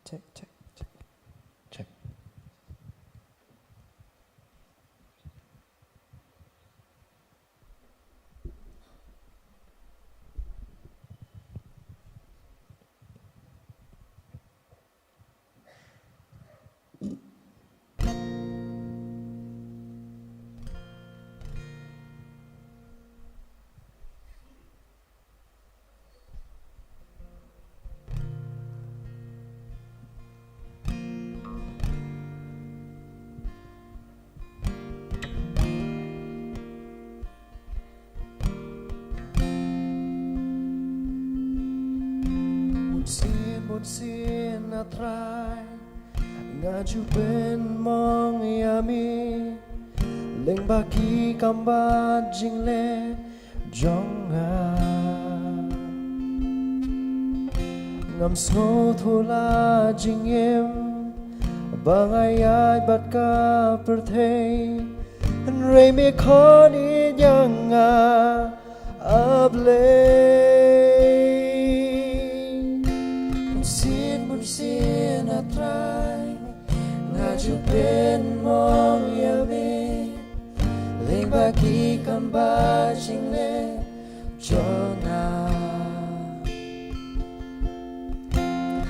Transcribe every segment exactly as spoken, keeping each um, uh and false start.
Check, check, check. Check. Bun sien, bun sien, a Trai, nga ju pynmong ïa me, lyngba ki kam bad jingleh jong nga. Ngam sngewthuh la jingim ba nga ïaid bad ka pyrthei, hynrei me khot ïa nga, a Blei. Bun sien, bun sien, a Trai, nga ju pynmong ïa me, lyngba ki kam bad jingleh jong nga.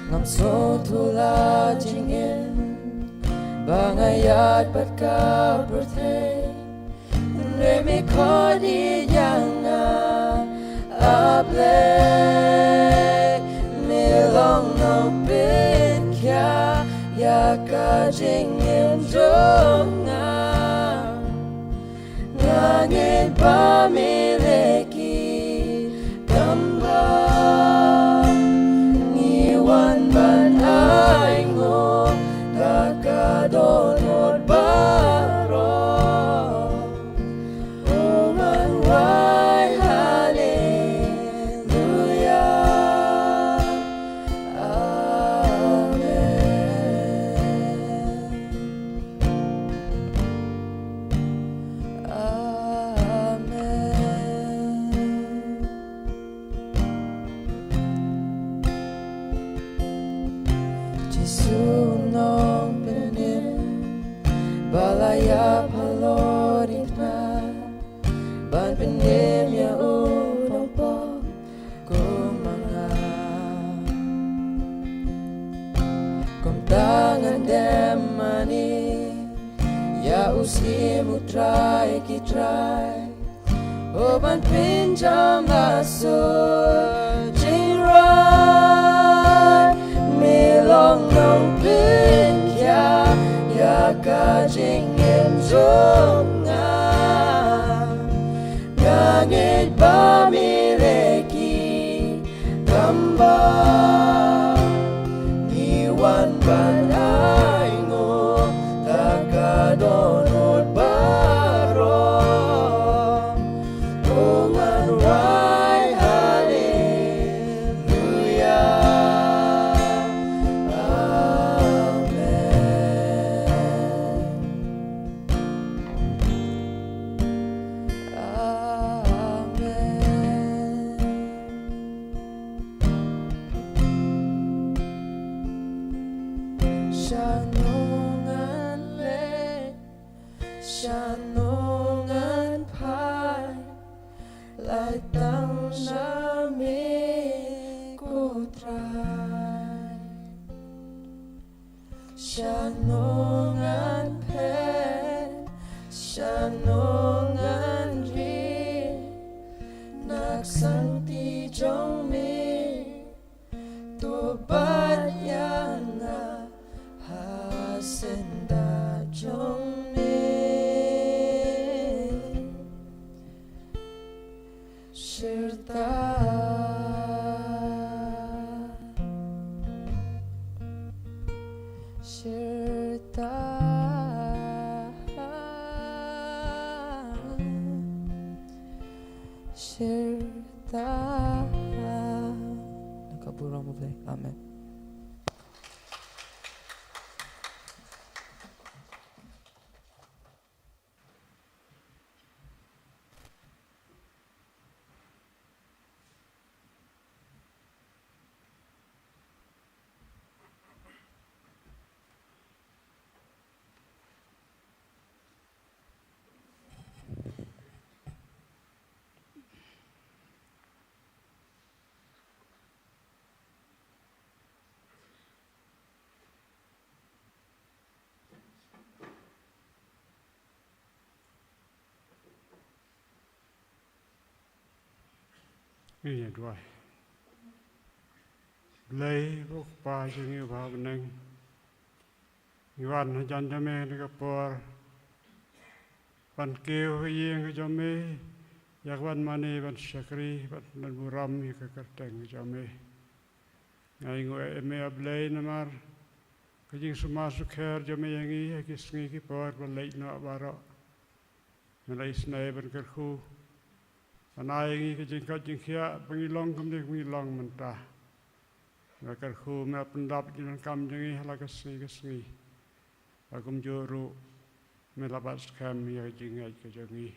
Ngam sngewthuh la jingim ba nga ïaid bad ka pyrthei, hynrei me khot ïa nga, a Blei. Me long nongpynkhiah ïa ka jingim jong nga. Nga ngeit ba me leh ki kam ba ngi wan ban ainguh da ka dohnud baroh. Oh, ngan wai haleluya. Amen. Amen. Jisu Nongpynim, ba la ïap halor ïing tnat, ban pynim ïa u nongpop kum ma nga. Kumta ngan dem mane ïa u Syiem u Trai ki trai, oh, ban pynjam la sur jingrai. Me long nongpynkhiah ïa ka jingim jong nga. Nga ngeit ba me leh ki kam ba ngi wan ban ainguh da ka dohnud baroh. Oh, ngan wai haleluya. Amen. Amen. Shano ngan leit, shano ngan phai, lait tang sha me ko Trai. Shano ngan phet, shano ngan ri, na ka sangti jong me, to bat ïa nga ha syndah jong me. Shirta. Shirta. Shirta. Na ka burom U Blei. Amen. Ngi ïa duwai. Blei, ko Kpa jong ngi uba ha bneng, ngi wan hajan jong me ha kane ka por ban kiew ha ïing ka jong me, ïa ka ban mane, ban shakri, ban, ban burom ïa ka kyrteng ka jong me. Ngi ainguh ïa me, A Blei, namar ka jingsumar sukher jong me ïa ngi ha ki sngi ki por ba leit noh baroh. Me la isynei ban kyrkhu, ban ai ïa ngi ka jingkoit jingkhiah ba ngi long kumne ba ngi long mynta. Me la kyrkhu, me la pyndap ïa ki jingdonkam jong ngi ha la ka sngi ka sngi. Bad kumjuh ruh me la bat skhem ïa ka jingngeit ka jong ngi.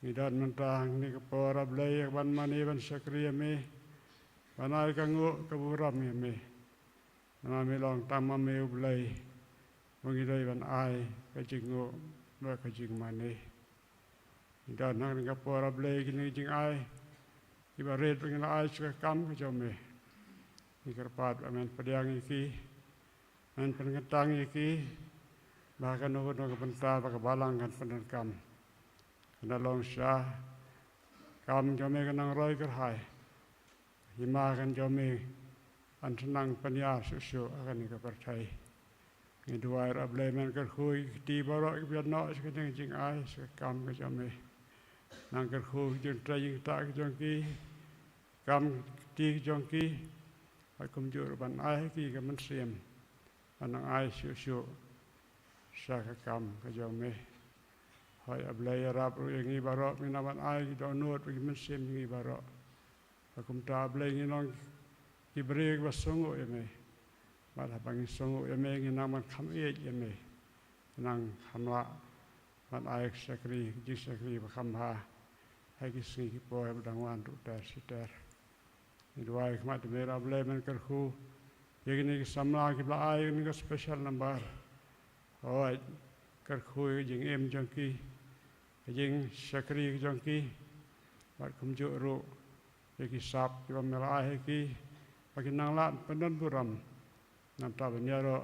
Ngi don mynta ha kane ka por, A Blei, ïa ka ban mane, ban shakri ïa me, ban ai ka nguh ka burom ïa me. Namar me long tang ma me U Blei ba ngi dei ban ai ka jingnguh bad ka jingmane. Ngi don ha kane ka por, A Blei, kine ki jingai kiba rit ba ngi la ai sha ka kam ka jong me. Ngi kyrpad ba men pdiang ïa ki, men pynkyntang ïa ki, ba ha kano kano ka bynta ba ka balang kan pyndonkam, kan da long sha ka kam jong me, kan nang roi kyrhai. Hima kan jong me kan sa nang pynïar shuh shuh ha kane ka pyrthei. Ngi duwai ruh, A Blei, men kyrkhu ïa ki kti baroh kiba ïa noh sha kane ka jingai, sha ka kam ka jong me. Nang kyrkhu ïa ki jingtrei jingktah ka jong ki, kam kti ka jong ki, bad kumjuh ruh ban ai ha ki ka mynsiem ban nang ai shuh shuh sha ka kam ka jong me. Hooid, A Blei, ïarap ruh ïa ngi baroh, ngi nang ban ai ki dohnud bad ki mynsiem jong ngi baroh. Ba kumta, A Blei, ngin long ki briew kiba sngewnguh ïa me. Bad haba ngi sngewnguh ïa me, ngin nang ban kham ïeit ïa me, ngin nang kham lah ban ai ka shakri, ka jingshakri ba kham bha ha ki sngi ki por ba dang wan ruh ter shi ter. Ngi duwai khmat ïa me ruh, A Blei, men kyrkhu ïa kine ki samla kiba la ai ïa kane ka special number. Hooid, kyrkhu ïa ka jingim jong ki, ka jingshakri ka jong ki, bad kumjuh ruh ïa ki sap kiba me la ai ha ki, ba kin nang lah pyndon burom namar ban ïaroh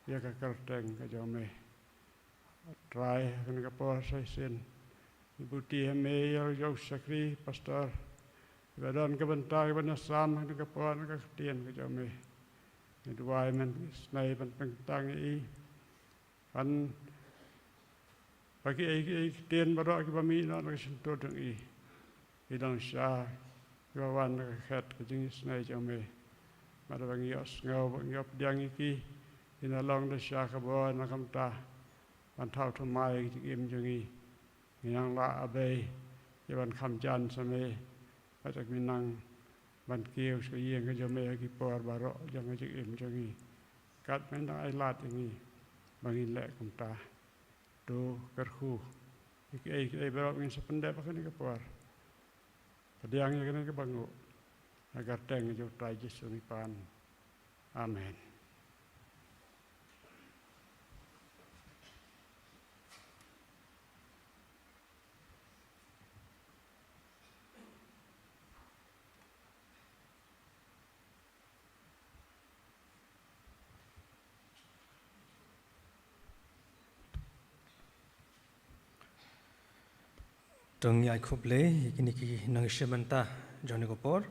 ïa ka kyrteng ka jong me. Trai, ha kane ka por sa shisien ngi buti ha me ïa u shakri pastor, iba don ka bynta iban ïasam ha kane ka por na ka ktien ka jong me. Ngi duwai men isynei ban pynkyntang ïa i, ban, ba kiei kiei ki ktien baroh kiba mih noh na ka shyntur jong i, i long shisha kiba wan na ka khet ka jingisynei jong me. Bad ba ngi ïohsngew, ba ngi ïohpdiang ïa ki, kin da long da shisha ka bor na ka bynta ban thaw thymmai ïa ka jingim jong ngi. Ngin nang lah, A Blei, ïa ban kham jan sha me, bad ngin nang ban kiew sha ïing ka jong me ha ki por baroh jong ka jingim jong ngi. Kat men dang ai lad ïa ngi ba ngin leh kumta. To kyrkhu ïa kiei kiei baroh ngin sa pyndep ha kane ka por. Pdiang ïa kane kaba nguh ha ka kyrteng jong u Trai Jisu ngi pan. Amen. To ngi ai khublei ïa kine ki nongshim bynta jong kane ka por.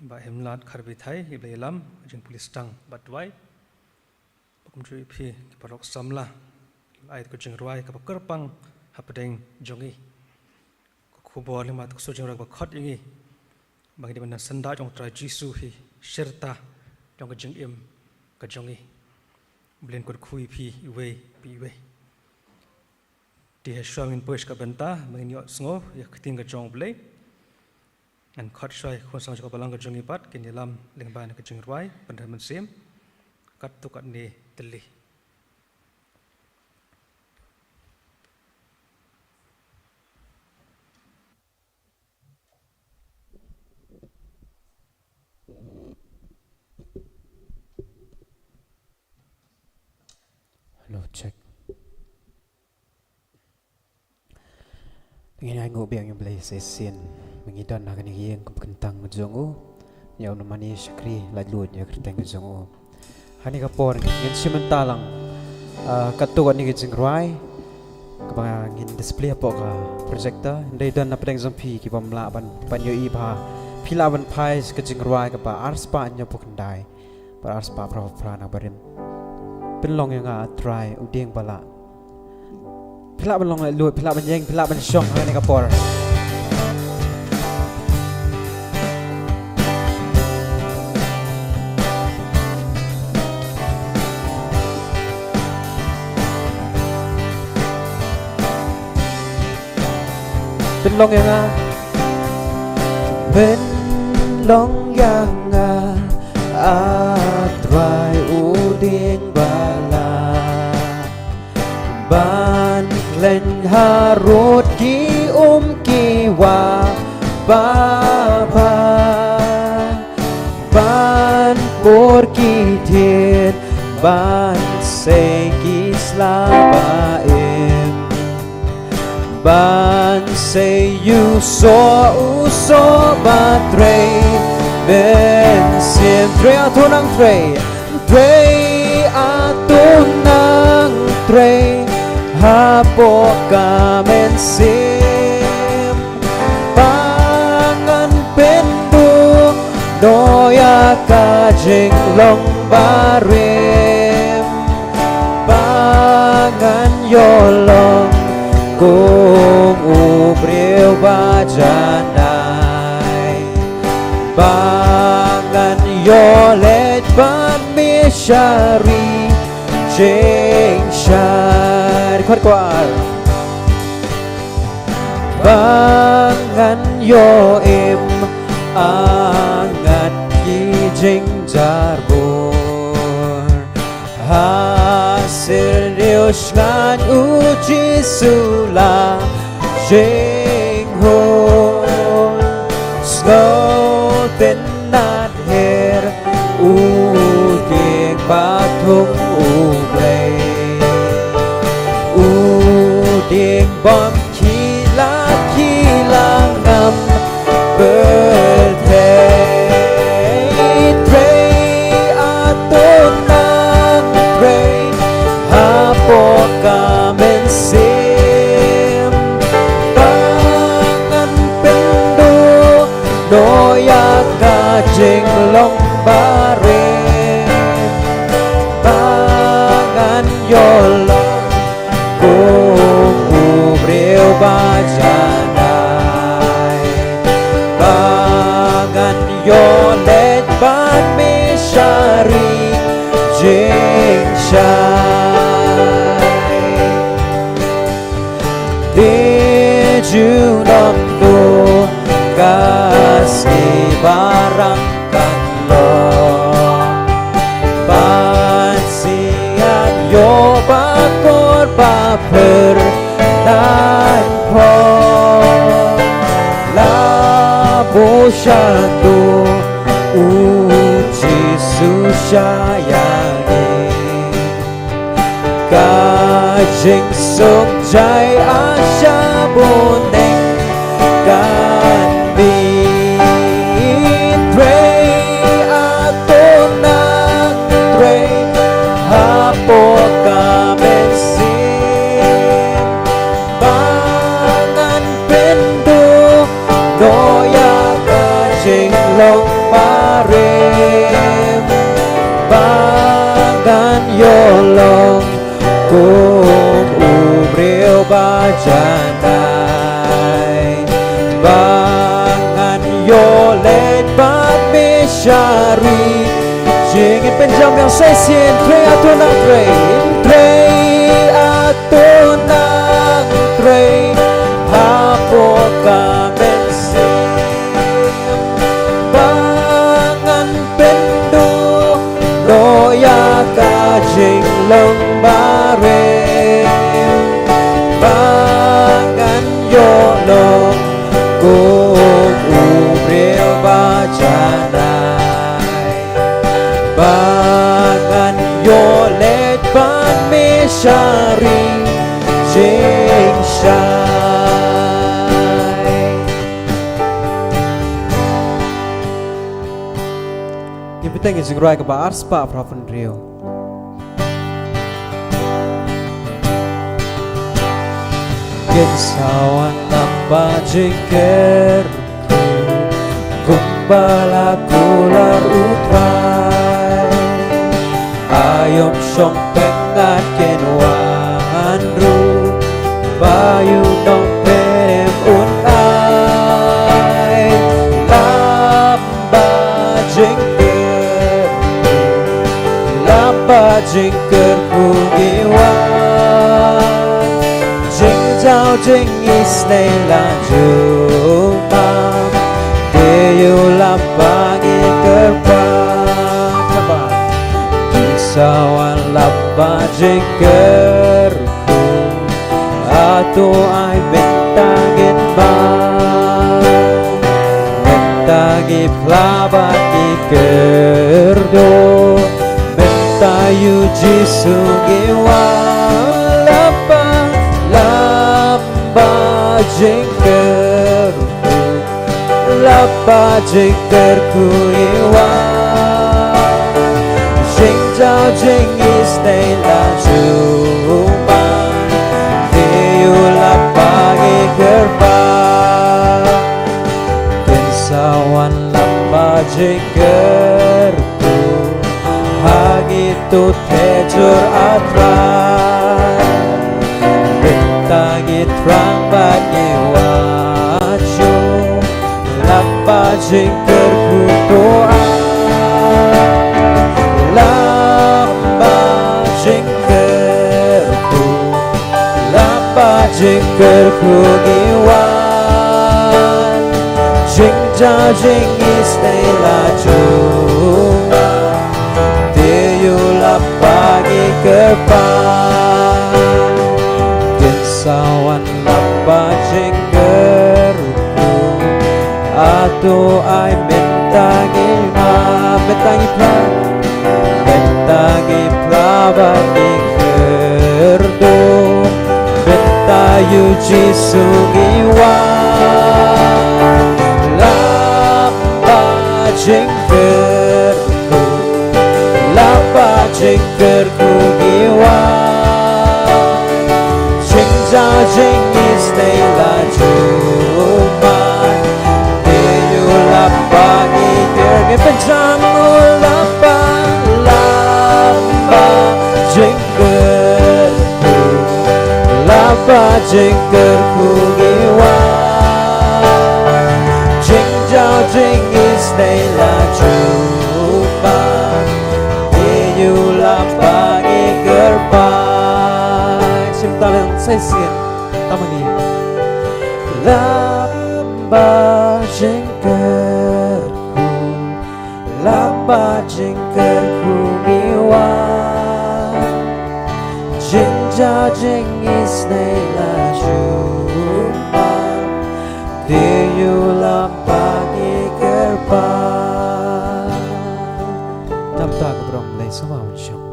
Bah Himlad Kharbithai, iba la ïalam ka jingpule sdang bad duwai. Bad kumjuh ïa phi ki paralok samla, ai ka jingrwai kaba kyrpang hapdeng jong ngi. Ka khubor lyngba ka sur jingrwai kaba khot ïa ngi ba ngi dei ban ïasyndah jong u Trai Jisu hi sha rta jong ka jingim ka jong ngi. Blei un kyrkhu ïa phi iwei pa iwei. Te hashwa ngin poi sha ka bynta ba ngin ïohsngew ïa ka ktien ka jong U Blei, ngan khot shuwa ïa ki khun shnong jong ka balang ka jong ngi pat kin ïalam lyngba na ka jingrwai pynrem mynsiem katto katne tylli. Hello, check. Ngi ainguh biang ïa U Blei sa shisien ba ngi don ha kane ka ïing kum kyntang ka jong u, ïa u nongmane shakri laitluid ïa ka kyrteng ka jong u. Ha kane ka por ngin shim bynta lang, ah, katto katne ka jingrwai ka ba ngin display hapoh ka projector. Hynrei don na pdeng jong phi ki bym lah ban, ban ïohi bha, phi lah ban phai ka jingrwai kaba arspah hynñiewphew khyndai bad arspah phraphew phra na barim. Pynlong ïa nga, A Trai, u dieng ba lah. Phi lah ban long laitluid, phi lah ban ïeng, phi lah ban shong ha kane ka por. Pynlong ïa nga. Pynlong ïa nga, A Trai, u dieng ba lah, ban khlaiñ harud ki um ki wah babha, ban pur ki thied, ban sei ki sla ba im, ban sei u soh, u soh ba trei mynsiem. Trei, A Trai, nang trei. Trei, A Trai, nang trei hapoh ka mynsiem. Ba ngan pynduh noh ïa ka jinglong barim, ba ngan ïoh long kum u briew ba janai, ba ngan ïoh leit ban mishari jingshai. Khot kwar. Ba ngan ïoh im angat ki jingjarbur ha syriew shngain u Jisu la jinghun. Sngewtynnad her u dieng ba thung U Blei, u dieng bym khih la khih la ngam pyrthei. Trei, A Trai, nang trei hapoh ka mynsiem, ba ngan pynduh noh ïa ka jinglong barim, ba ngan ïoh long kum u briew ba janai, ba ngan ïoh leit ban mishari jingshai. Te junom to ka sngi ba rangkang long, ban siat ïoh ba kor ba pher dan pho. La bun sha to u Jisu sha ïa ngi. Ka jingsuk jai a sha bun neng kan mih. Trei, A Trai, nang trei hapoh ka mynsiem, ba ngan pynduh noh ïa ka jinglong barim, ba ngan ïoh long kum u briew ba janai, ba ngan ïoh leit ban mishari jingim. Pynjam biang sa shisien. Trei, A Trai, nang trei. Trei, A Trai, nang trei hapoh ka mynsiem, ba ngan pynduh noh ïa ka jinglong barim, ba ngan ïoh long kum u briew ba janai, ba ngan ïoh leit ban mishari jingshai. Ngin bteng ïa ka jingrwai kaba arspah phraphew hynriew. Kin sa wan lap ba jingkyrkhu kumba la kular U Trai. Aïom shong pynïaid kin wan ruh ba ïoh nongpynim un ai. Lap ba jingkyrkhu, lap ba jingkyrkhu ngi wan. Jingjaw jingisynei la jubab, te ïoh lap ba ngi kyrpad. Kin sa wan lap ba jingkyrkhu, hato ai mynta ngin wan? Mynta ngi phla bad ngi kyrduh, mynta ïa U Jisu ngi wan. Lap ba, lap ba jingkyrkhu, lap ba jingkyrkhu ngi wan. Jingjaw jingisynei la jubab, te ïoh lap ba ngi kyrpad. Kin sa wan lap ba jingkyrkhu ha kito ki jhur A Trai. Mynta ngi thrang bad ngi wad shuh, lap ba jingkyrkhu to ai. Lap ba jingkyrkhu, lap ba jingkyrkhu ngi wan. Jingjaw jingisynei la jubab, te ïoh lap ba ngi kyrpad. Kin sa wan lap ba jingkyrkhu, hato ai mynta ngi wan? Mynta ngi phla, mynta ngi phla bad ngi kyrduh, mynta ïa U Jisu ngi wan. Lap ba jingkyrkhu, lap ba jingkyrkhu ngi wan. Jingjaw jingisynei la jubab, te ïoh lap ba ngi kyrpad. Ngin pynjam, oh lap ba, lap ba jingkyrkhu, lap ba jingkyrkhu ngi wan. Jingjaw jingisynei la jubab, te ïoh lap ba ngi kyrpad. Shim talang sa shisien, tang ma ngi. Lap ba jingkyrkhu, lap ba jingkyrkhu ngi wan. Jingjaw jingisynei la jubab, te ïoh lap ba ngi kyrpad. Namar ka burom lei sngewbha un shong.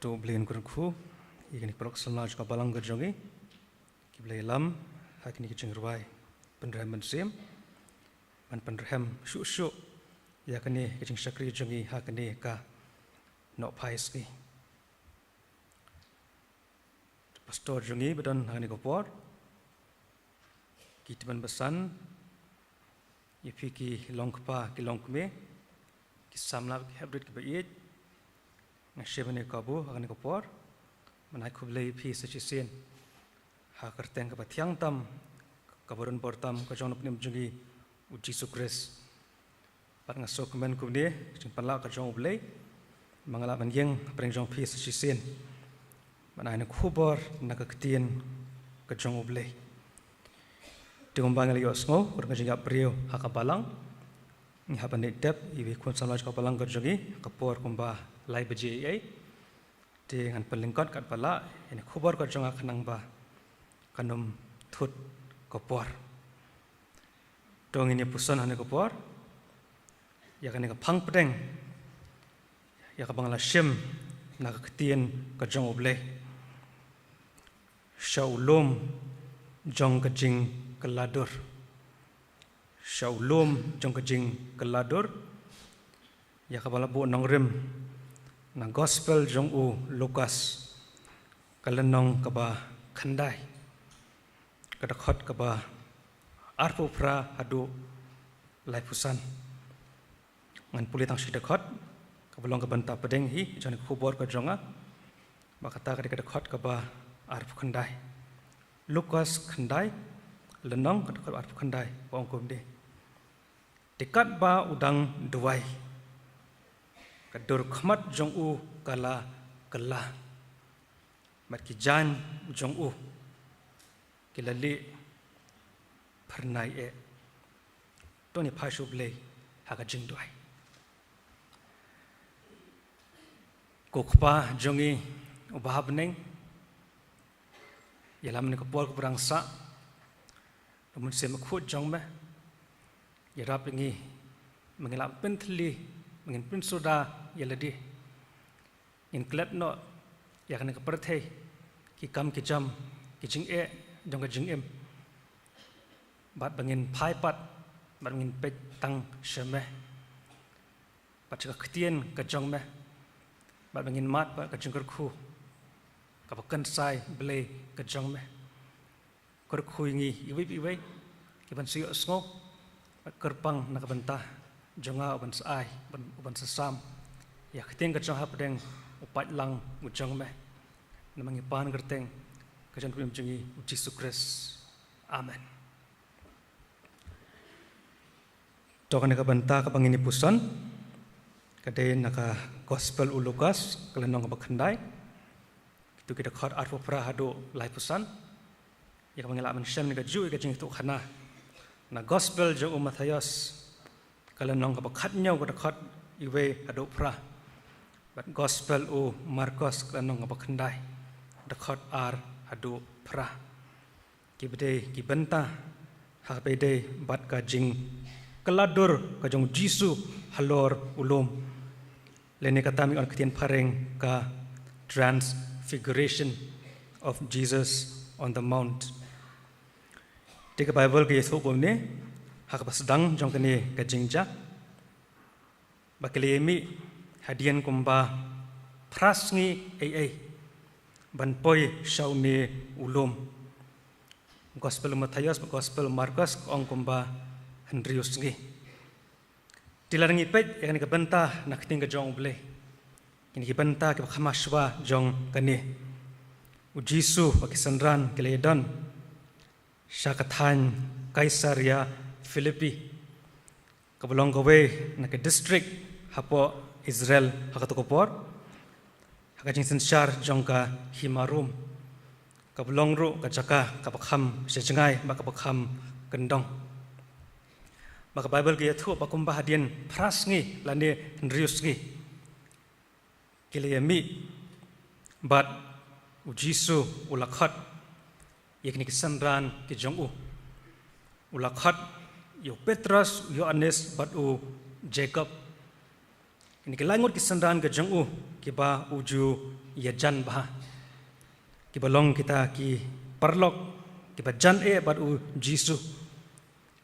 To U Blei un kyrkhu ïa kine ki paralok samla jong ka balang ka jong ngi, kiba la ïalam ha kine ki jingrwai pynrem mynsiem, ban pynrem shuh shuh ïa kane ka jingshakri jong ngi ha kane ka Nohphai sngi. Pastor jong ngi ba don ha kane ka por, ki tymmen basan, ïa phi ki long kpa ki long kmie, ki samla ki heprit kiba ïeit, nga shim ïa kane ka kabu ha kane ka por ban ai khublei ïa phi sa shisien ha ka kyrteng kaba thiang tam, kaba run bor tam ka jong U Nongpynim jong ngi U Jisu Khrist. Bad nga sngewkmen kumne ka jingpynlah ka jong U Blei ba nga lah ban ïeng hapdeng jong phi sa shisien ban ai ïa ka khubor na ka ktien ka jong U Blei. Te kumba ngi la ïohsngew, ka don ka jingïap briew ha ka balang. Ngi hap ban leit dep ïa i khun samla jong ka balang ka jong ngi ha ka por kumba lai baje eiei. Te ngan pynlyngkot katba lah ïa kane ka khubor ka jong nga khnang ba kan ym thut ka por. To ngin ïa puson ha kane ka por ïa kane ka phang pdeng, ïa kaba nga la shim na ka ktien ka jong U Blei. Sha u lum jong ka jingkylla dur. Sha u lum jong ka jingkylla dur. Ïa kaba la buh nongrim na gospel jong u Lukas, ka lynnong kaba khyndai, ka dkhot kaba arphew phra haduh laiphew san. Ngan pule tang shi dkhot, kaba long ka bynta pdeng hi jong ka khubor ka jong nga. Ba kata ka dei ka dkhot kaba arphew khyndai. Lukas khyndai, lynnong, ka dkhot arphew khyndai, ba ong kumne. Te katba u dang duwai, ka dur khmat jong u ka la kylla, bad ki jaiñ jong u ki la lieh phyrnai eh. To ngin phai sha U Blei ha ka jingduwai. Ko Kpa jong ngi uba ha bneng, ïalam ïa kane ka por kaba dang sah da u Mynsiem Bakhuid jong me. Ïarap ïa ngi, ba ngin lah pynthylli, ba ngin pynsuda ïa lade. Ngin klet noh ïa kane ka pyrthei, ki kam ki jam, ki jingeh jong ka jingim. Bad ba ngin phai pat, bad ba ngin peit tang sha me, bad sha ka ktien ka jong me, bad ba ngin mad bad ka jingkyrkhu kaba kynsai Blei ka jong me. Kyrkhu ïa ngi iwei pa iwei, ki ban sa ïohsngew bad kyrpang na ka bynta jong nga uban sa ai, uban, uban sa sam ïa ka ktien ka jong nga hapdeng u paidlang u jong me. Namar ngi pan kyrteng ka jong u Trai jong ngi u Jisu Khrist. Amen. To kane ka bynta kaba ngin ïa puson ka dei na ka gospel u Lukas, ka lynnong kaba khyndai, kito ki dkhot arphew phra haduh laiphew san. Ïa kaba ngi lah ban shem ïa ka juh ïa ka jingïathuhkhana na gospel jong u Mathaios, ka lynnong kaba khathynñiew, ka dkhot iwei haduh phra, bad gospel u Markos, ka lynnong kaba khyndai, dkhot ar haduh phra. Kiba dei ki bynta ha kaba ïadei bad ka jingkylla dur ka jong u Jisu halor u lum, lane kata ngi ong ha ka ktien phareng ka Transfiguration of Jesus on the Mount. Te ka Baibl ka ïathuh kumne ha kaba sdang jong kane ka jingjia, ba ki la ïa mih hadien kumba phra sngi eiei ban poi sha une u lum. Gospel Mathaios bad gospel Markos ka ong kumba hynriew sngi. Te lada ngi peit ïa kane ka bynta na ka ktien ka jong U Blei, kine ki bynta kiba kham hashwa jong kane, u Jisu bad ki synran ki la ïa don sha ka thaiñ Kaisaria Philippi, kaba long kawei na ki district hapoh Israel ha kato ka por, ha ka jingsynshar jong ka Hima Rom, kaba long ruh ka jaka kaba kham sha jngai bad kaba kham kyndong. Bad ka Baibl ka ïathuh ba kumba hadien phra sngi lane hynriew sngi, ki la ïa mih bad u Jisu u la khot ïa kine ki synran ki jong u. U la khot ïa u Petros, u Ïoannis bad u Jakob. Kine ki lai ngut ki synran ki jong u kiba u ju ïajan bha, kiba long kita ki paralok kiba jan eh bad u Jisu,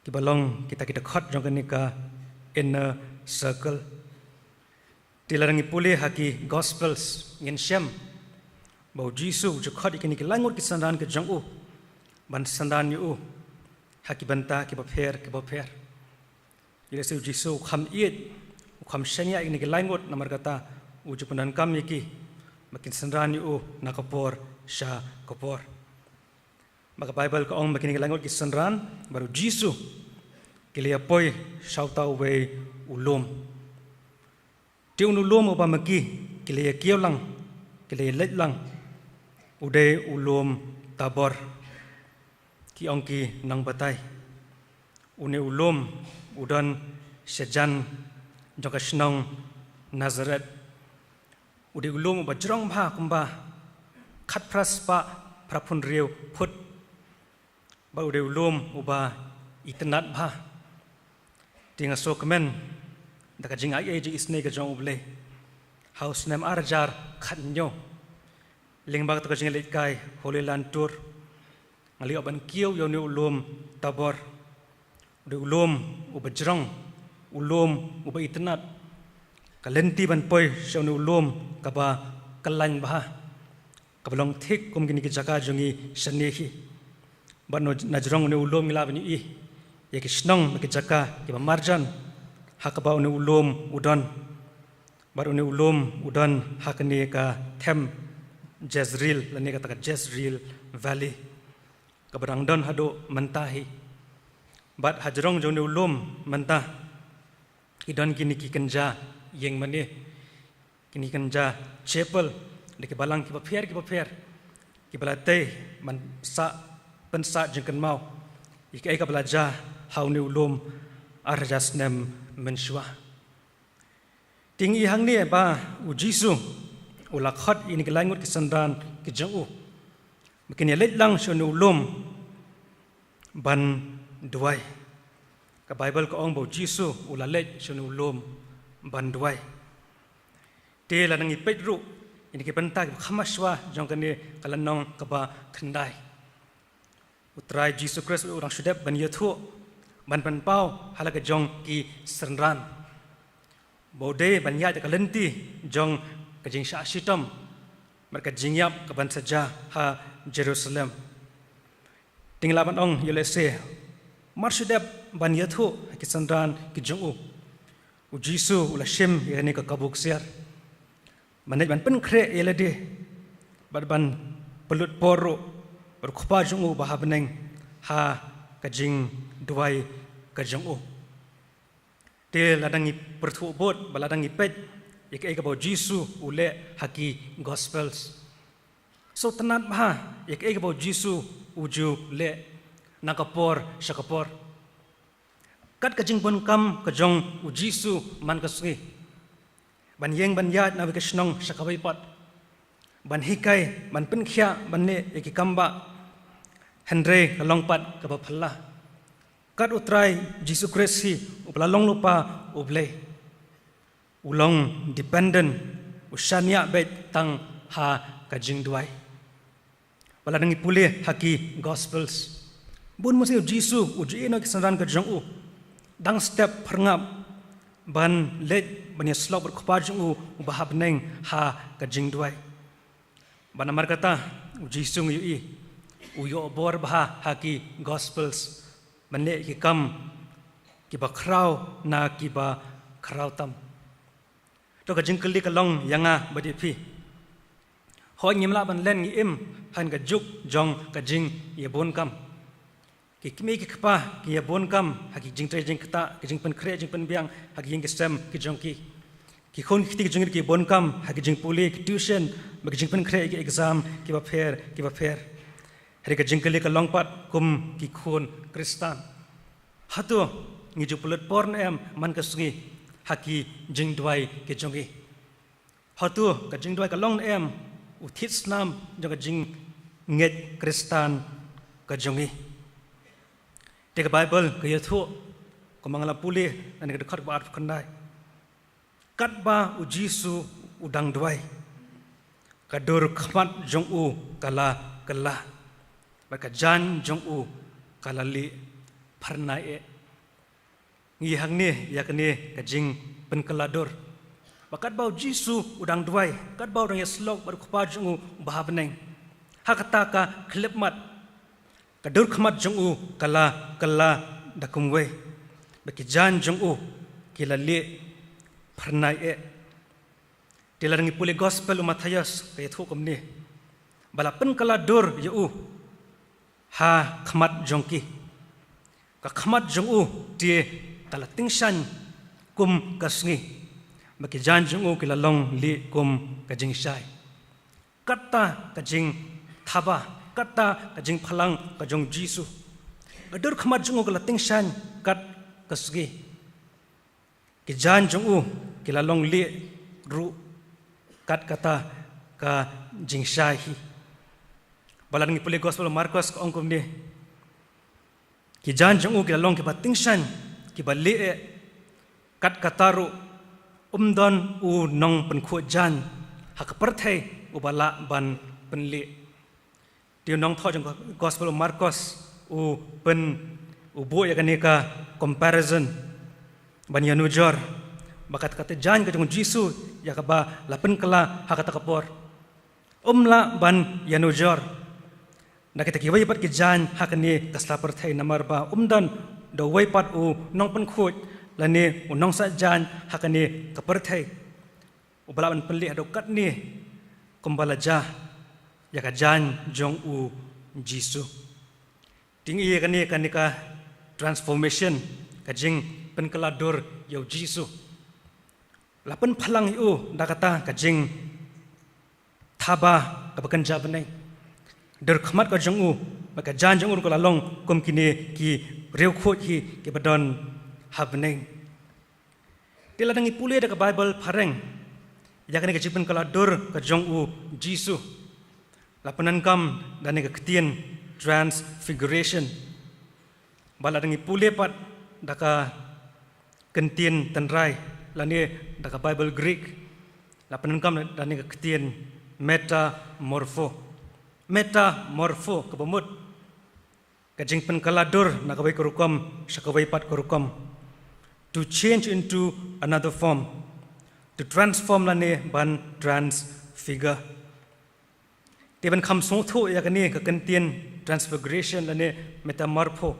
kiba long kita ki dkhot jong kane ka inner circle. Te lada ngi pule ha ki Gospels ngin shem ba u Jisu u ju khot ïa kine ki lai ngut ki synran ki jong u ban synran ïa u ha ki bynta kiba pher kiba pher. Ïa lehse u Jisu u kham ïeit, u kham shaniah ïa kine ki lai ngut, namar kata u ju pyndonkam ïa ki ba kin synran ïa u na ka por sha ka por. Ba ka Baibl ka ong ba kine ki lai ngut ki synran bad u Jisu ki la ïa poi sha uta uwei u lum. Te une u lum uba ma ki ki la ïa kiew lang, ki la ïa leit lang, u dei u lum Tabor, ki ong ki nongbatai. Une u lum u don shajan jong ka shnong Nazareth. U dei u lum uba jrong bha kumba khatphra spah phraphew hynriew phut. Bad u dei u lum uba itynnad bha. Te nga sngewkmen da ka jingai ei jingisynei ka jong U Blei. Ha u snem ar hajar khathynñiew, lyngba kata ka jingïalehkai Holy Land Tour, Nga la ïoh ban kiew ïa une u lum Tabor. Une u lum uba jrong, u lum uba itynnad. Ka lynti ban poi sha une u lum kaba kyllaiñ bha, kaba long thik kum kine ki jaka jong ngi shane hi. Bad na jrong une u lum ngi lah ban ïohi ïa ki shnong bad ki jaka kiba marjan ha kaba une u lum u don. Bad une u lum u don ha kane ka them Jezreel lane kata ka Jezreel Valley, kaba dang don haduh mynta hi. Bad ha jrong jong une u lum mynta ki don kine ki kynja ïing mane, kine ki kynja chapel, da ki balang kiba pher kiba pher, kiba la tei ban sah, pynsah jingkynmaw ïa kaei kaba la jia ha une u lum ar hajar snem mynshuwa. Te ngi i hangne ba u Jisu u la khot ïa kine ki lai ngut ki synran ki jong u ba kin ïa leit lang sha une u lum ban duwai. Ka Baibl ka ong ba u Jisu u la leit sha une u lum ban duwai. Te lada ngi peit ruh ïa kine ki bynta kiba kham shuwa jong kane ka lynnong kaba khyndai, U Trai Jisu Khrist u dang shu dep ban ïathuh, ban pynpaw ha la ka jong ki synran ba u dei ban ïaid da ka lynti jong ka jingshah shitom bad ka jingïap kaban sa jia ha Jerusalem. Te ngi lah ban ong ïa lehse mar shu dep ban ïathuh ha ki synran ki jong u, u Jisu u la shim ïa kane ka kabu ksiar ban leit ban pynkhreh ïa lade bad ban pynlut por ruh bad u Kpa jong u ba ha bneng ha ka jingduwai ka jong u. Te lada ngi pyrthuh bud bad lada ngi peit ïa kaei kaba u Jisu u leh ha ki Gospels, sngewtynnad bha ïa kaei kaba u Jisu u ju leh na ka por sha ka por. Kat ka jingbunkam ka jong u Jisu man ka sngi, ban ïeng ban ïaid na kawei ka shnong sha kawei pat, ban hikai, ban pynkhiah, ban leh ïa ki kam bah, hynrei ka long pat kaba phylla. Kat u Trai Jisu Khrist hi uba la long lypa U Blei, u long dependent, u shaniah beit tang ha ka jingduwai. Ba lada ngi pule ha ki Gospels, bun mynsiem u Jisu u ju ïehnoh ïa ki synran ka jong u, dang step phyrngap ban leit ban ïasyllok bad u Kpa jong u uba ha bneng ha ka jingduwai. Bad namar kata u Jisu ngi ïohi u ïoh bor bha ha ki Gospels ban leh ki kam kiba khraw na kiba khraw tam. To ka jingkylli ka long ïa nga bad ïa phi, hooid ngim lah ban len, ngi im ha ka juk jong ka jingïabunkam. Ki kmie ki kpa ki ïabunkam ha ki jingtrei jingktah, ki jingpynkhreh jingpynbiang ha ki ïing ki sem ki jong ki. Ki khun ki kti ki jong ki ki bunkam ha ki jingpule, ki tuition, bad ki jingpynkhreh ki exam kiba pher kiba pher. Hynrei ka jingkylli ka long pat kum ki khun Khristan, hato ngi ju pynlut por ne em man ka sngi ha ki jingduwai ki jong ngi? Hato ka jingduwai ka long ne em u thied snam jong ka jingngeit Khristan ka jong ngi? Te ka Baibl ka ïathuh, kumba nga la pule na ka dkhot kaba arphew khyndai, katba u Jisu u dang duwai, ka dur khmat jong u ka la kylla, bad ka jaiñ jong u ka la lieh phyrnai eh. Ngi hangne ïa kane ka jingpynkylla dur, ba katba u Jisu u dang duwai, katba u dang ïasyllok bad u Kpa jong u uba ha bneng, ha kata ka khyllipmat, ka dur khmat jong u ka la kylla da kumwei, bad ki jaiñ jong u ki la lieh phyrnai eh. Te lada ngi pule Gospel u Mathaios ka ïathuh kumne, ba la pynkylla dur ïa u ha khmat jong ki. Ka khmat jong u te ka la tyngshaiñ kum ka sngi, bad ki jaiñ jong u ki la long lieh kum ka jingshai. Kata ka jingthaba, kata ka jingphlang ka jong u Jisu. Ka dur khmat jong u ka la tyngshaiñ kat ka sngi. Ki jaiñ jong u ki la long lieh ruh kat kata ka jingshai hi. Ba lada ngi pule Gospel Markos ka ong kumne, ki jaiñ jong u ki la long kiba tyngshaiñ, kiba lieh eh, kat kata ruh um don u nongpynkhuid jaiñ ha ka pyrthei uba lah ban pynlieh. Te u nongthoh jong gospel u Markos u pyn, u buh ïa kane ka comparison ban ïanujor ba kat kata ka jaiñ ka jong u Jisu ïa kaba la pynkylla ha kata ka por. Um lah ban ïanujor na kita kiwei pat ki jaiñ ha kane ka sla pyrthei namar ba um don da uwei pat u nongpynkhuid lane u nongsah jaiñ ha kane ka pyrthei uba lah ban pynleh haduh katne kumba la jia ïa ka jaiñ jong u Jisu. Te ngi ïa kane, kane ka transformation, ka jingpynkylla dur ïa u Jisu, la pynphalang ïa u da kata ka jingthaba kaba kynja bneng. Dur khmat ka jong u bad ka jaiñ jong u ruh ka la long kum kine ki riewkhuid hi kiba don ha bneng. Te lada ngi pule da ka Baibl phareng ïa kane ka jingpynkylla dur ka jong u Jisu, la pyndonkam da kane ka ktien transfiguration. Bad lada ngi pule pat da ka ktien tynrai lane da ka Baibl Greek, la pyndonkam da kane ka ktien metamorpho. Metamorpho kaba mut ka jingpynkylla dur na kawei ka rukom sha kawei pat ka rukom. To change into another form. To transform lane ban transfigure. Te ban kham sngewthuh ïa kane ka ktien transfiguration lane metamorpho,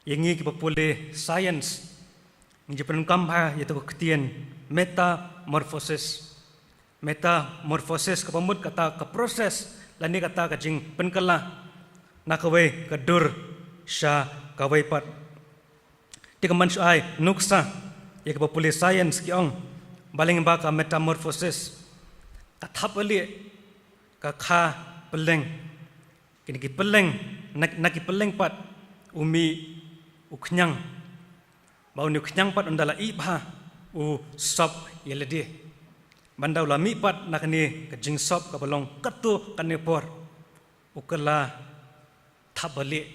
ïa ngi kiba pule science ngi ju pyndonkam bha ïa kata ka ktien metamorphosis. Metamorphosis kaba mut kata ka process lane kata ka jingpynkylla na kawei ka dur sha kawei pat. Te ka mynshuwa nuksa ïa kiba pule science ki ong ba lyngba ka metamorphosis, ka thapbalieh, ka kha pylleng, kine ki pylleng, na, na ki pylleng pat u mih u khñiang. Ba une u khñiang pat ynda la ih bha u sop ïa lade. Ba ynda u la mih pat na kane ka jingsop kaba long katto katne por, u kylla thapbalieh.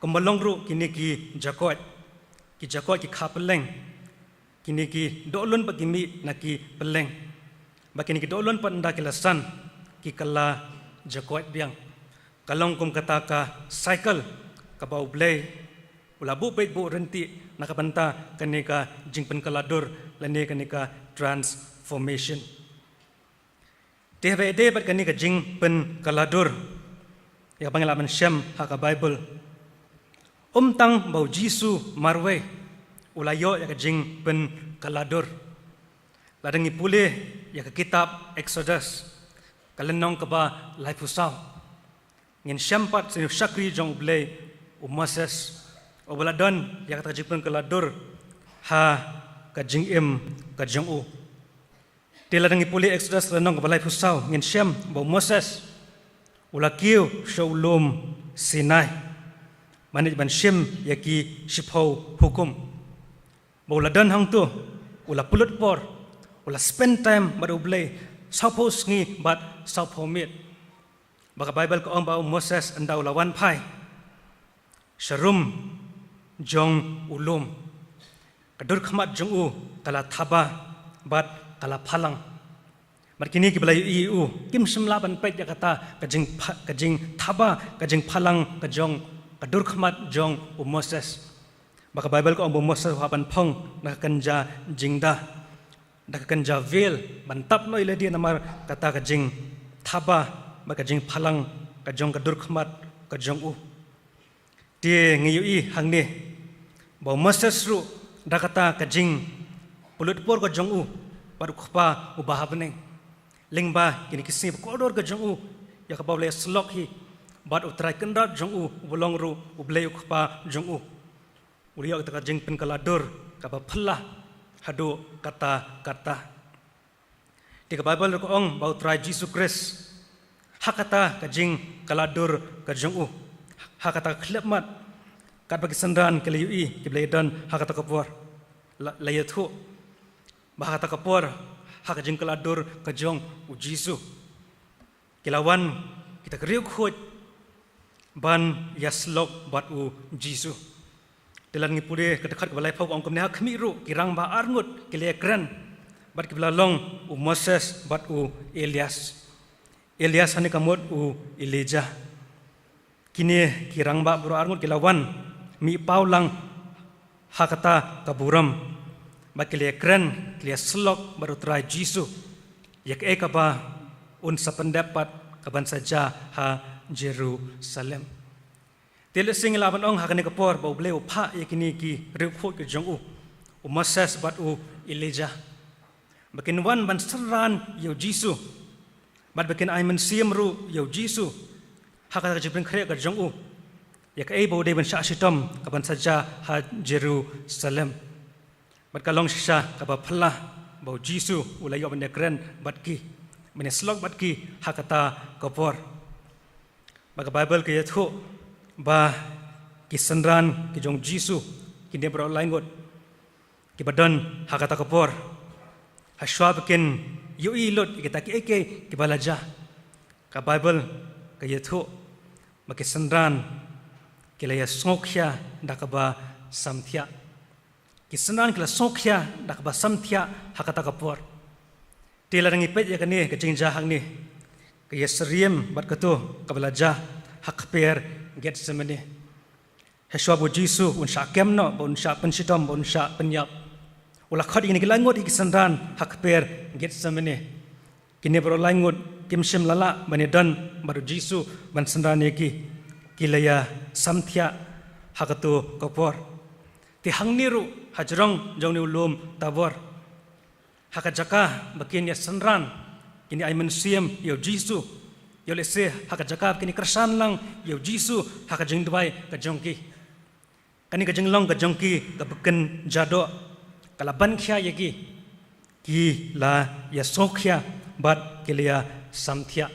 Kumba long ruh kine ki jakoit, ki jakoit ki kha pylleng, kine ki dohnud pat ki mih na ki pylleng. Ba kine ki dohnud pat ynda ki la san ki kylla jakoit biang. Ka long kum kata ka cycle kaba U Blei u la buh beit buh ryntih na ka bynta kane ka jingpynkylla dur lane kane ka transformation. Te haba ïadei bad kane ka jingpynkylla dur, ïa kaba ngi lah ban shem ha ka Baibl, ym tang ba u Jisu marwei u la ïoh ïa ka jingpynkylla dur. Lada ngi pule ïa ka kitab Exodus, ka lynnong kaba laiphew saw, ngin shem pat sa une u shakri jong U Blei, u Moses, uba la don ïa kata ka jingpynkylla dur ha ka jingim ka jong u. Te lada ngi pule Exodus lynnong kaba laiphew saw, ngin shem ba u Moses u la kiew sha u lum Sinai ban ïeit ban shim ïa ki shiphew hukum. Ba u la don hangto, u la pynlut por, u la spend time bad U Blei sawphew sngi bad sawphew miet. Ba ka Baibl ka ong ba u Moses ynda u la wan phai sharum jong u lum, ka dur khmat jong u ka la thaba bad ka la phalang. Bad kine kiba la ïohi ïa u kim shym lah ban peit ïa kata ka jingpha-, ka jingthaba, ka jingphalang ka jong ka dur khmat jong u Moses. Ba ka Baibl ka ong ba u Moses u hap ban phong da ka kynja jingda, da ka kynja veil, ban tap noh ïa lade namar kata ka jingthaba bad ka jingphalang ka jong ka dur khmat ka jong u. Te ngi ïohi hangne ba u Moses ruh da kata ka jingpynlut por ka jong u bad U Kpa uba ha bneng, lyngba kine ki sngi ba kordor ka jong u ïa kaba u la ïasyllok hi bad U Trai Kynrad jong u uba long ruh U Blei U Kpa jong u, u la ïoh kata ka jingpynkylla dur kaba phylla haduh katta katta. Te ka Baibl ruh ka ong ba U Trai Jisu Khrist, ha kata ka jingkylla dur ka jong u, ha kata ka khyllipmat, katba ki synran ki la ïohi kiba la ïadon ha kata ka por, la, la ïathuh ba ha kata ka por, ha ka jingkylla dur ka jong u Jisu, ki la wan kita ki riewkhuid ban ïasyllok bad u Jisu. Te lada ngi pule ka dkhot kaba laiphew ka ong kumne, ha khmih ruh ki rangbah arngut ki la ïakren bad kiba la long u Moses bad u Elias. Elias, ha kane ka mut u Elijah. Kine ki rangbah baroh arngut ki la wan mih paw lang ha kata ka burom, bad ki la ïakren, ki la ïasyllok bad u Trai Jisu ïa kaei kaba un sa pyndep bad kaban sa jia ha Jerusalem. Te lehse ngi lah ban ong ha kane ka por ba U Blei u phah ïa kine ki riewkhuid ki jong u, u Moses bad u Elijah, ba kin wan ban synran ïa u Jisu, bad ba kin ai mynsiem ruh ïa u Jisu ha kata ka jingpynkhreh ka jong u ïa kaei ba u dei ban shah shitom kaban sa jia ha Jerusalem. Bad ka long shisha kaba phylla ba u Jisu u la ïoh ban ïakren bad ki, ban ïasyllok bad ki ha kata ka por. Bad ka Baibl ka ïathuh ba ki synran ki jong u Jisu, kine baroh lai ngut kiba don ha kata ka por, ha shuwa ba kin ïohi lut ïa kita kiei kiei kiba la jia, ka Baibl ka ïathuh ba ki synran ki la ïasngewkhia da kaba samthiah. Ki synran ki la sngewkhia da kaba samthiah ha kata ka por. Te lada ngi peit ïa kane ka jingjia hangne, ka ïasyriem bad kato kaba la jia ha kper Gethsemane, ha shuwa ba u Jisu un shah kem noh, ba un shah pynshitom, ba un shah pynïap, u la khot ïa kine ki lai ngut ki synran ha kper Gethsemane. Kine baroh lai ngut kim shym la lah ban ïadon bad u Jisu ban synran ïa ki. Ki la ïasamthiah ha kato ka por. Te hangne ruh ha jrong jong une u lum Tabor, ha ka jaka ba kin ïasynran, kin ïa ai mynsiem ïa u Jisu, ïoh lehse ha ka jaka ba kin ïa kyrshan lang ïa u Jisu ha ka jingduwai ka jong ki, kane ka jinglong ka jong ki kaba kynja doh ka la ban khia ïa ki. Ki la ïasngewkhia bad ki la ïasamthiah.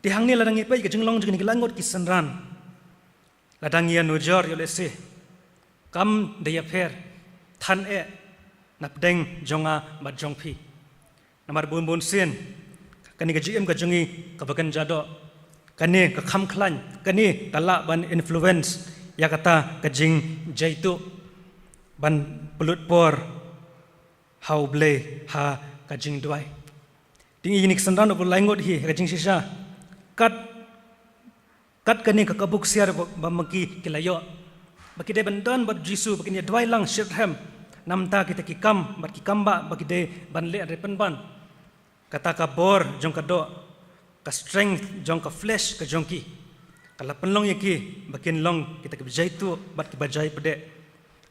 Te hangne lada ngi peit ka jinglong jong kine ki lai ngut ki synran, lada ngi ïanujor, ïoh lehse kam da ïapher than eh na pdeng jong nga bad jong phi. Namar bun bun sien kane ka jingim ka jong ngi kaba kynja doh, kane ka kham khlaiñ, kane ka lah ban influence ïa kata ka jingjaituh ban pynlut por ha U Blei ha ka jingduwai. Te ngi ïa kine ki synran baroh lai ngut hi ha ka jingshisha, kat, kat kane ka kabu ksiar ba, ba ma ki ki la ïoh, ba ki dei ban don bad u Jisu, ba kin ïa duwai lang shitrhem na bynta kita ki kam bad ki kam ba, ba ki dei ban leh hynrei pynban. Kata ka bor jong ka doh, ka strength jong ka flesh ka jong ki, ka la pynlong ïa ki ba kin long kita kiba jaituh bad kiba jaipdeh.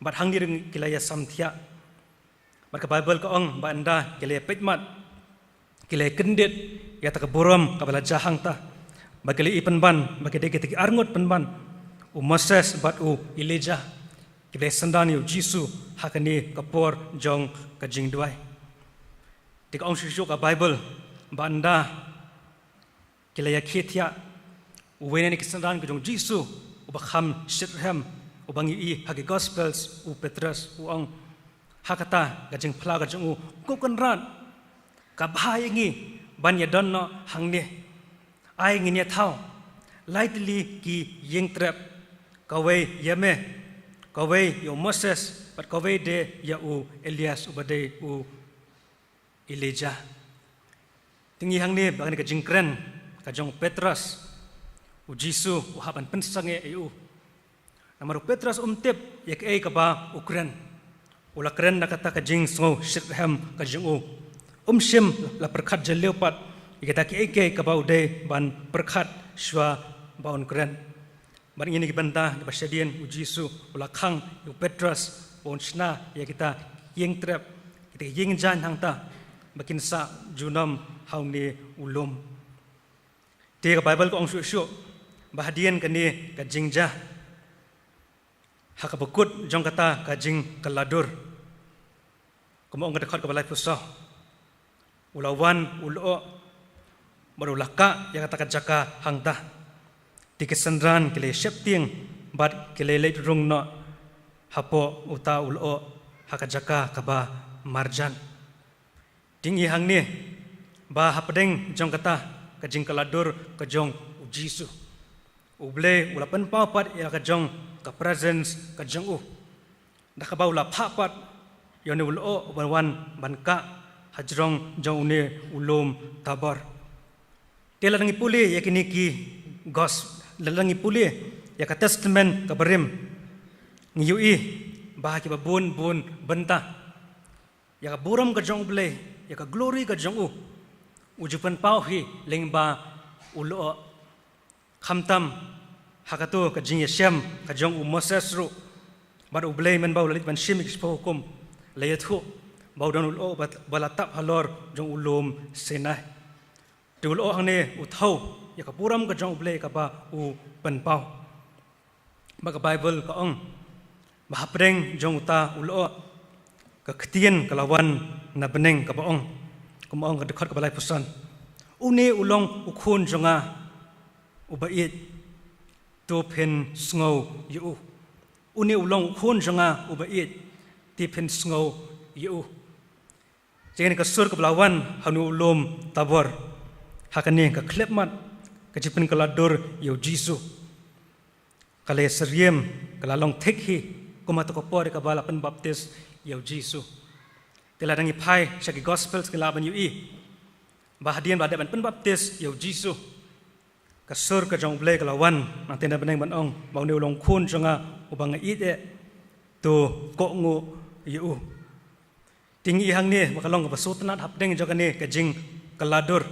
Bad hangne ruh ki la ïasamthiah. Bad ka Baibl ka ong ba ynda ki la ïapeit mat, ki la ïakyndit ïa kata ka burom kaba la jia hangta, ba ki la ïohi pynban ba ki dei kita ki arngut pynban, u Moses bad u Elijah, kiba la ïasynran ïa u Jisu ha kane ka por jong ka jingduwai. Te ka ong shuh shuh ka Baibl ba ynda ki la ïakhie thiah, uwei na kine ki synran ki jong u Jisu, uba kham shitrhem, uba ngi ïohi ha ki Gospels, u Petros, u ong ha kata ka jingphla ka jong u, Ko Kynrad, ka bha ïa ngi ban ïadon noh hangne. Ai ngin ïathaw lai tylli ki ïingtrep, kawei ïa me, kawei ïa u Moses, bad kawei de ïa u Elias uba dei u Elijah. Te ngi ïohi hangne ba kane ka jingkren ka jong u Petros, u Jisu u hap ban pynsangeh ïa u. Namar u Petros um tip ïa kaei kaba u kren. U la kren da kata ka jingsngew shitrhem ka jong u. Um shym la pyrkhat jylliew pat ïa kita kiei kiei kaba u dei ban pyrkhat shuwa ba un kren. Bad ngi ïohi na ki bynta kiba shadien u Jisu u la khang ïa u Petros ba un shna ïa kita ïingtrep, kita ïingjaiñ hangta, ba kin sah junom ha une u lum. Te ka Baibl ka ong shuh shuh ba hadien kane ka jingjia, ha kaba kut jong kata ka jingkylla dur, kumba ong ka dkhot kaba laiphew saw, u la wan u lyoh bad u la kah ïa kata ka jaka hangta. Te ki synran ki la ïasheptieng bad ki la ïaleit rung noh hapoh uta u lyoh ha ka jaka kaba marjan. Te ngi ïohi hangne ba hapdeng jong kata ka jingkylla dur ka jong u Jisu, U Blei u la pynpaw pat ïa la ka jong ka presence ka jong u, da kaba u la phah pat ïa une u lyoh uba wan ban kah ha jrong jong une u lum Tabor. Te lada ngi pule ïa kine ki gospel, lada ngi pule ïa ka Testament ka barim, ngi ïohi ba ha kiba bun bun bynta ïa ka burom ka jong U Blei, ïa ka glory ka jong u, u ju pynpaw hi lyngba u lyoh. Khamtam ha kato ka jingïashem ka jong u Moses ruh, bad U Blei mynba u la leit ban shim ïa ki shiphew hukum, la ïathuh ba u don u lyoh ba, ba la tap halor jong u lum Sinai. Te u lyoh hangne u thew ïa ka burom ka jong U Blei kaba u pynpaw. Ba ka Baibl ka ong ba hapdeng jong uta u lyoh ka ktien ka la wan na bneng kaba ong, kumba ong ka dkhot kaba laiphew san: Une u long u khun jong nga uba ïeit, to phin sngew ïa u. Une u long u khun jong nga uba ïeit, to phin sngew ïa u. Jong kane ka sur kaba la wan ha une u lum Tabor, ha kane ka khyllipmat ka jingpynkylla dur ïa u Jisu, ka la ïasyriem, ka la long thik hi kum ha kato ka por ïa kaba la pynbaptis ïa u Jisu. Te lada ngi phai sha ki Gospels ngi lah ban ïohi ba hadien ba la dep ban pynbaptis ïa u Jisu, ka sur ka jong U Blei ka la wan nangta na bneng ban ong ba une u long u khun jong nga uba nga ïeit eh, to kohnguh ïa u. Te ngi i hangne ba ka long kaba sngewtynnat hapdeng jong kane ka jingkylla dur,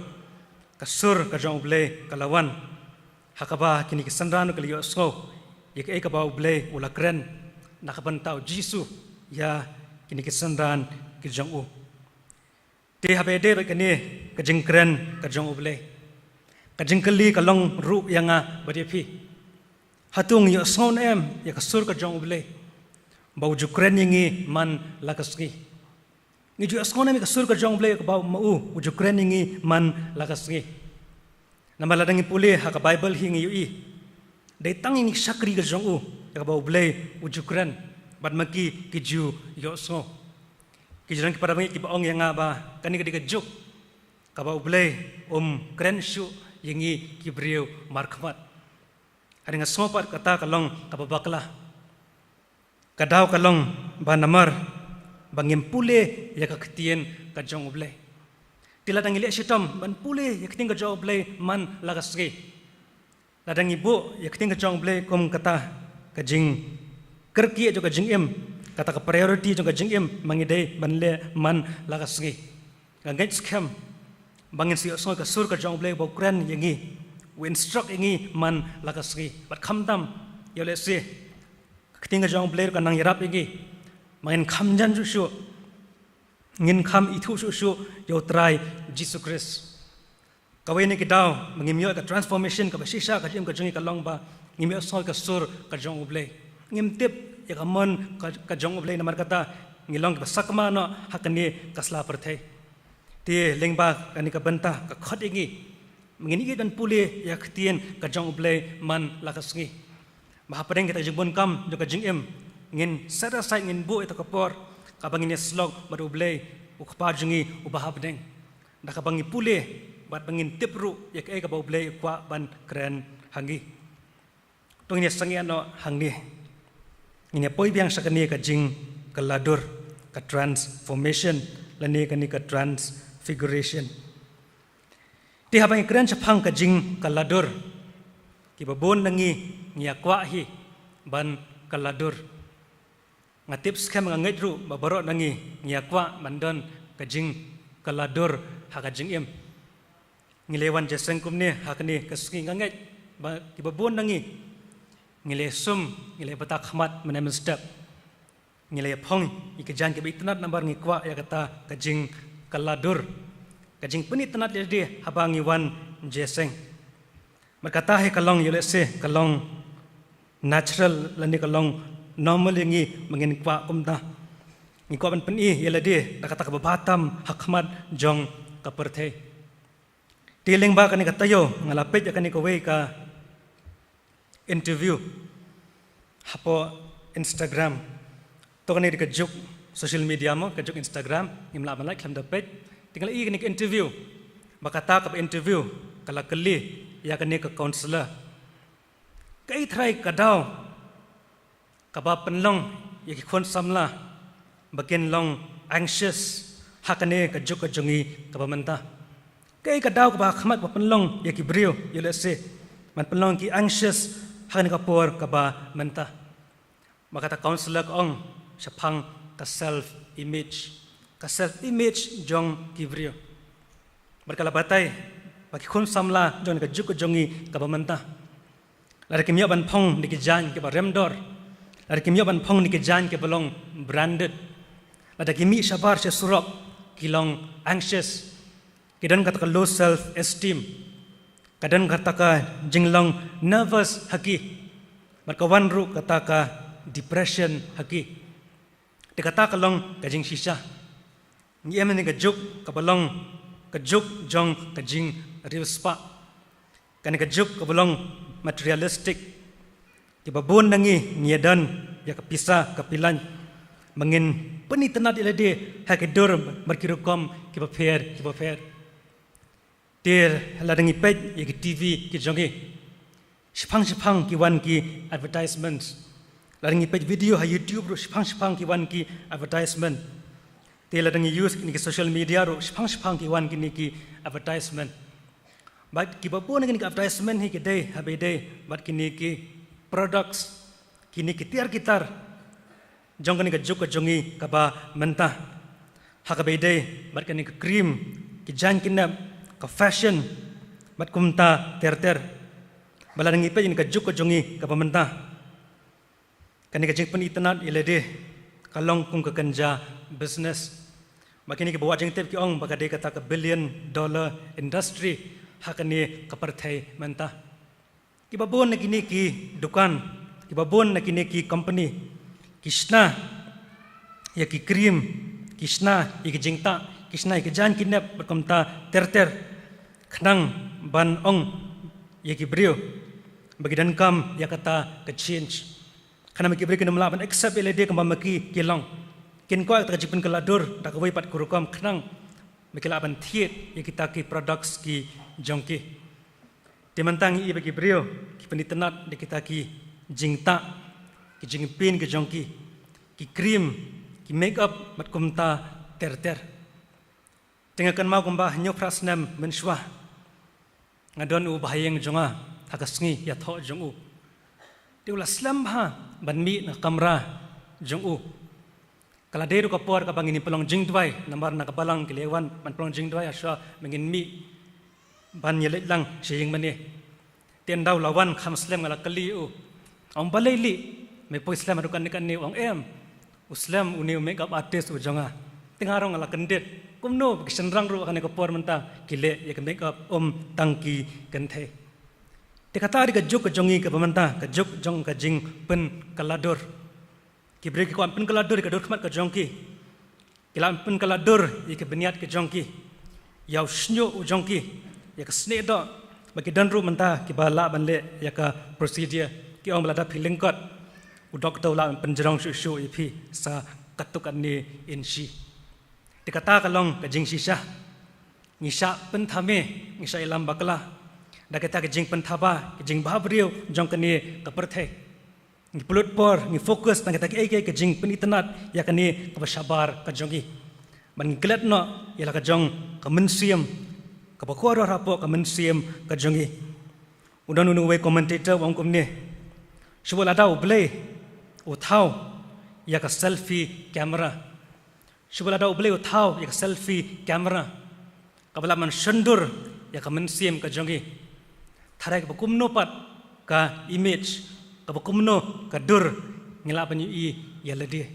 ka sur ka jong U Blei ka la wan, ha kaba kine ki synran ki la ïohsngew ïa kaei kaba U Blei u la kren na ka bynta u Jisu ïa kine ki synran ki jong u. Te haba ïadei bad kane ka jingkren ka jong U Blei, ka jingkylli ka long ruh ïa nga bad ïa phi: Hato ngi ïohsngew ne em ïa ka sur ka jong U Blei ba u ju kren ïa ngi man la ka sngi? Ngi ju ïohsngew ne em ïa ka sur ka jong U Blei kaba ma u u ju kren ïa ngi man la ka sngi? Namar lada ngi pule ha ka Baibl hi ngi ïohi, dei tang ïa kine ki shakri ka jong u ïa kaba U Blei u ju kren, bad ma ki ki ju ïohsngew. Ki ju don ki para bangeit kiba ong ïa nga ba kane ka dei ka juk kaba U Blei um kren shuh ïa ngi ki briew markhmat. Hynrei nga sngew pat kata ka long kaba bakla. Ka daw ka long ba namar ba ngim pule ïa ka ktien ka jong U Blei. Te lada ngi leh shitom ban pule ïa ka ktien ka jong U Blei man la ka sngi, lada ngi buh ïa ka ktien ka jong U Blei kum kata ka jingkyrkieh jong ka jingim, kata ka priority jong ka jingim, ma ngi dei ban leh man la ka sngi, nga ngeit skhem ba ngin sa ïohsngew ïa ka sur ka jong U Blei ba u kren ïa ngi, u instruct ïa ngi man la ka sngi. Bad khamtam, ïoh lehse ka ktien ka jong U Blei ruh kan nang ïarap ïa ngi ba ngin kham jan shuh shuh, ngin kham ithuh shuh shuh ïa U Trai Jisu Khrist. Kawei na ki daw ba ngim ïoh ïa ka transformation kaba shisha ha ka jingim ka jong ngi ka long ba ngim ïohsngew ïa ka sur ka jong U Blei. Ngim tip ïa ka mon ka, ka jong U Blei, namar kata ngi long kiba sakma noh ha kane ka sla pyrthei. Te lyngba kane ka bynta ka khot ïa ngi ba ngin ïeit ban pule ïa ka ktien ka jong U Blei man la ka sngi, ba hapdeng kita ki jingbunkam jong ka jingim ngin set aside, ngin buh ïa kata ka por kaba ngin ïasyllok bad U Blei, U Kpa jong ngi uba ha bneng, da kaba ngi pule bad ba ngin tip ruh ïa kaei kaba U Blei u kwah ban kren ha ngi. To ngin ïa sangeh noh hangne, ngin ïa poi biang sha kane ka jingkylla dur, ka transformation lane kane ka transfiguration. Te haba ngi kren shaphang ka jingkylla dur, kiba bun na ngi ngi ïa kwah hi ban kylla dur. Nga tip skhem, nga ngeit ruh ba baroh na ngi ngi ïa kwah ban don ka jingkylla dur ha ka jingim. Ngi la wan jingïaseng kumne ha kane ka sngi, nga ngeit ba kiba bun na ngi ngi la sum, ngi la bata khmat mynne mynstep. Ngi la phong ïa ki jaiñ kiba itynnad namar ngi kwah ïa kata ka jingkylla dur, ka jingpynitynnad ïa lade haba ngi wan jingïaseng. Bad kata hi ka long, ïoh lehse ka long natural lane ka long normal ïa ngi ba ngin kwah kumta. Ngi kwah ban pyni ïa lade da kata kaba bha tam ha khmat jong ka pyrthei. Te lyngba kane ka taïew nga la peit ïa kane kawei ka interview hapoh Instagram. To kane dei ka juk social media mo, ka juk Instagram, ngim lah ban lait khlem da peit. Te nga la ïohi kane ka interview, ba kata kaba interview ka la kylli ïa kane ka counsellor: Kaei trai ka daw kaba pynlong ïa ki khun samla ba kin long anxious ha kane ka juk ka jong ngi kaba mynta? Kaei ka daw kaba ha khmat ba pynlong ïa ki briew, ïa lehse ban pynlong ki anxious ha kane ka por kaba mynta? Ba kata counselor ka ong shaphang ka self image, ka self image jong ki briew. Bad ka la batai ba ki khun samla jong ka juk ka jong ngi kaba mynta, lada kim ïoh ban phong da ki jaiñ kiba rem dor, lada kim ïoh ban phong da ki jaiñ kiba long branded, lada ki mih shabar sha surok ki long anxious, ki don kata ka low self esteem, ka don kata ka jinglong nervous ha ki, bad ka wan ruh kata ka depression ha ki. Te kata ka long ka jingshisha. Ngi im ha kane ka juk kaba long ka juk jong ka jingriewspah, kane ka juk kaba long materialistic. Kiba bun na ngi ngi ïa don ïa ka pisa ka pilan, ba ngin pynitynnad ïa lade ha ki dur bad ki rukom kiba pher kiba pher. Te lada ngi peit ïa ki T V ki jong ngi, shiphang shiphang ki wan ki advertisements. Lada ngi peit video ha YouTube ruh, shiphang shiphang ki wan ki advertisement. Te lada ngi use kine ki social media ruh, shiphang shiphang ki wan kine ki advertisement. Bad kiba bun na kine ki advertisement hi ki dei ha ba ïadei bad kine ki products, kine ki tiar ki tar jong kane ka juk ka jong ngi kaba mynta, ha kaba ïadei bad kane ka cream, ki jaiñ ki nep, ka fashion, bad kumta ter ter. Ba lada ngi peit ïa kane ka juk ka jong ngi kaba mynta, kane ka jingpynitynnad ïa lade ka long kum ka kynja business. Ba kine kiba wad jingtip ki ong ba ka dei kata ka billion dollar industry ha kane ka pyrthei mynta. Kiba bun na kine ki dukan, kiba bun na kine ki company, ki shna ïa ki cream, ki shna ïa ki jingtah, ki shna ïa ki jaiñ ki nep bad kumta ter ter, khnang ban ong ïa ki briew ba ki donkam ïa kata ka change. Khnang ba ki briew kin ym lah ban accept ïa lade kumba ma ki ki long. Kin kwah kata ka jingpynkylla dur da kawei pat ka rukom khnang ba ki lah ban thied ïa kita ki products ki jong ki. Te mynta ngi i ba ki briew ki pynitynnad da kita ki jingtah, ki jingpyn ki jong ki, ki cream, ki make up bad kumta ter ter. Te nga kynmaw kumba hynñiew phra snem mynshuwa, nga don u bahaïing jong nga ha ka sngi ïathoh jong u. Te u la slem bha ban mih na ka kamra jong u. Ka la dei ruh ka por kaba ngin pynlong jingduwai, namar na ka balang ki la wan ban pynlong jingduwai ha shuwa ba ngin mih ban ïaleit lang sha ïingmane. Te ynda u la wan kham slem nga la kylli u, ong balei lih, me poi slem haduh katne katne? U ong em, u slem une u makeup artist u jong nga. Te nga ruh nga la kyndit, kumno ba ki shynrang ruh ha kane ka por mynta ki leh ïa ka makeup, um tang ki kynthei. Te kata dei ka juk ka jong ngi kaba mynta, ka juk jong ka jingpynkylla dur. Ki briew ki kwah pynkylla dur ïa ka dur khmat ka jong ki. Ki lah pynkylla dur ïa ka bniat ka jong ki, ïa u shñiuh u jong ki, ïa ka snieh doh. Ba ki don ruh mynta kiba lah ban leh ïa ka procedure, ki ong ba lada phi lyngkot, u doktor u lah pynjrong shuh shuh ïa phi sa katto katne inshi. Te kata ka long ka jingshisha. Ngi shah pynthame, ngi shah ïalam bakla da kita ki jingpynthaba, ki jingbhabriew jong kane ka pyrthei. Ngi pynlut por, ngi focus na kita kiei kiei ki jingpynitynnad ïa kane kaba shabar ka jong ngi. Ban ngi klet noh ïa la ka jong ka mynsiem, kaba kordor hapoh ka mynsiem ka jong ngi. U don uwei commentator u ong kumne, shu ba lada U Blei u thaw ïa ka selfie camera, shu ba lada U Blei u thaw ïa ka selfie camera kaba lah ban shondur ïa ka mynsiem ka jong ngi, tharai kaba kumno pat ka image, kaba kumno ka dur ngi lah ban ïohi ïa lade.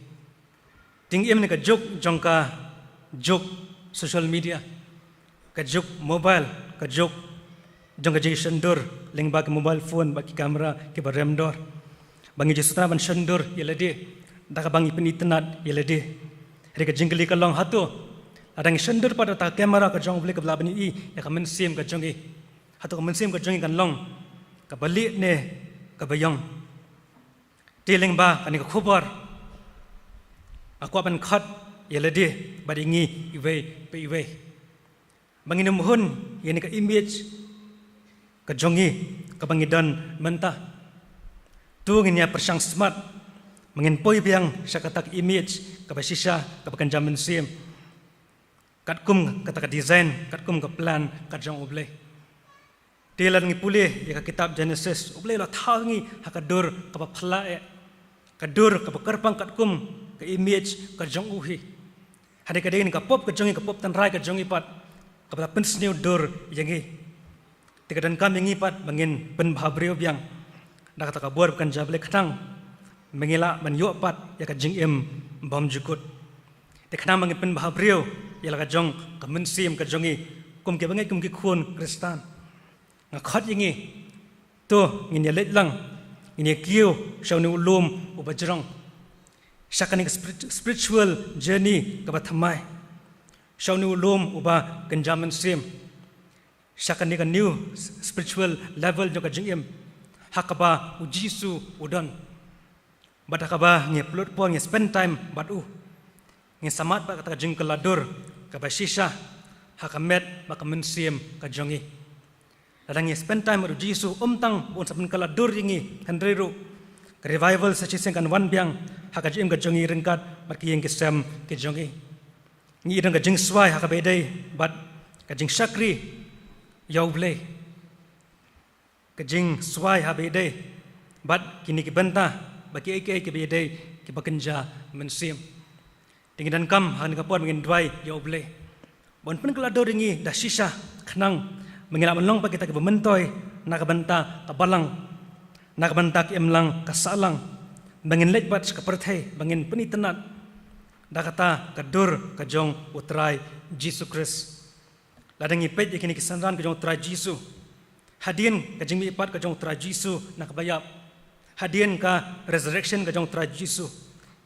Te ngi im ha kane ka juk jong ka juk social media, ka juk mobile, ka juk jong ka jingshondur lyngba ki mobile phone bad ki camera kiba rem dor. Ba ngi ju sngewtynnat ban shondur ïa lade da kaba ngi pynitynnad ïa lade. Hynrei ka jingkylli ka long, hato lada ngi shondur pat da ka camera ka jong U Blei kaba lah ban ïohi ïa ka mynsiem ka jong ngi, hato ka mynsiem ka jong ngi kan long kaba lieh ne kaba ïong? Te lyngba kane ka khubor nga kwah ban khot ïa lade bad ïa ngi iwei pa iwei, ba ngin ym hun ïa kane ka image ka jong ngi kaba ngi don mynta. To ngin ïa pyrshang smat ba ngin poi biang sha kata ka image kaba shisha, kaba kynja mynsiem. katkum kata ka design, katkum ka plan ka jong U Blei. Te lada ngi pule ïa ka kitab Genesis, U Blei u la thaw ngi ha ka dur kaba phylla eh, ka dur kaba kyrpang katkum ka image ka jong u hi. Hadien ka dei ka pop ka jong ngi, ka pop tynrai ka jong ngi pat, kaba la pynsniew dur ïa ngi. Te ka donkam ïa ngi pat ba ngin pynbhabriew biang da kata ka bor ba kynja Blei, khnang ba ngin lah ban ïoh pat ïa ka jingim bymjukut. Te khnang ba ngin pynbhabriew ïa la ka jong ka mynsiem ka jong ngi kum ki bangeit, kum ki khun Khristan, nga khot ïa ngi, to ngin ïa leit lang, ngin ïa kiew sha une u lum uba jrong, sha kane ka spirit-, spiritual journey kaba thymmai, sha une u lum uba kynja mynsiem, sha kane ka new spiritual level jong ka jingim ha kaba U Jisu u don. Bad ha kaba ngi pynlut por, ngi spend time bad u, ngi samad bad kata ka jingkylla dur kaba shisha ha ka met bad ka mynsiem ka jong ngi. Lada ngi spend time bad U Jisu, ym tang ba un sa pynkylla dur ïa ngi, hynrei ruh ka revival sa shisien kan wan biang ha ka jingim ka jong ngi ryngkat bad ki ïing ki sem ki jong ngi. Ngi don ka jingswai ha kaba ïadei bad ka jingshakri ïa U Blei, ka jingswai ha kaba ïadei bad kine ki bynta bad kiei kiei kiba ïadei kiba kynja mynsiem. Te ngi donkam ha kane ka por ba ngin duwai ïa U Blei ba un pynkylla dur ïa ngi da shisha, khnang ba ngin lah ban long pat kita kiba myntoi na ka bynta ka balang, na ka bynta ka imlang ka sahlang, ba ngin leit pat sha ka pyrthei ba ngin pynitynnad da kata ka dur ka jong U Trai Jisu Khrist. Lada ngi peit ïa kine ki synran ka jong U Trai Jisu, hadien ka jingmihpat ka jong U Trai Jisu na kaba ïap, hadien ka resurrection ka jong U Trai Jisu,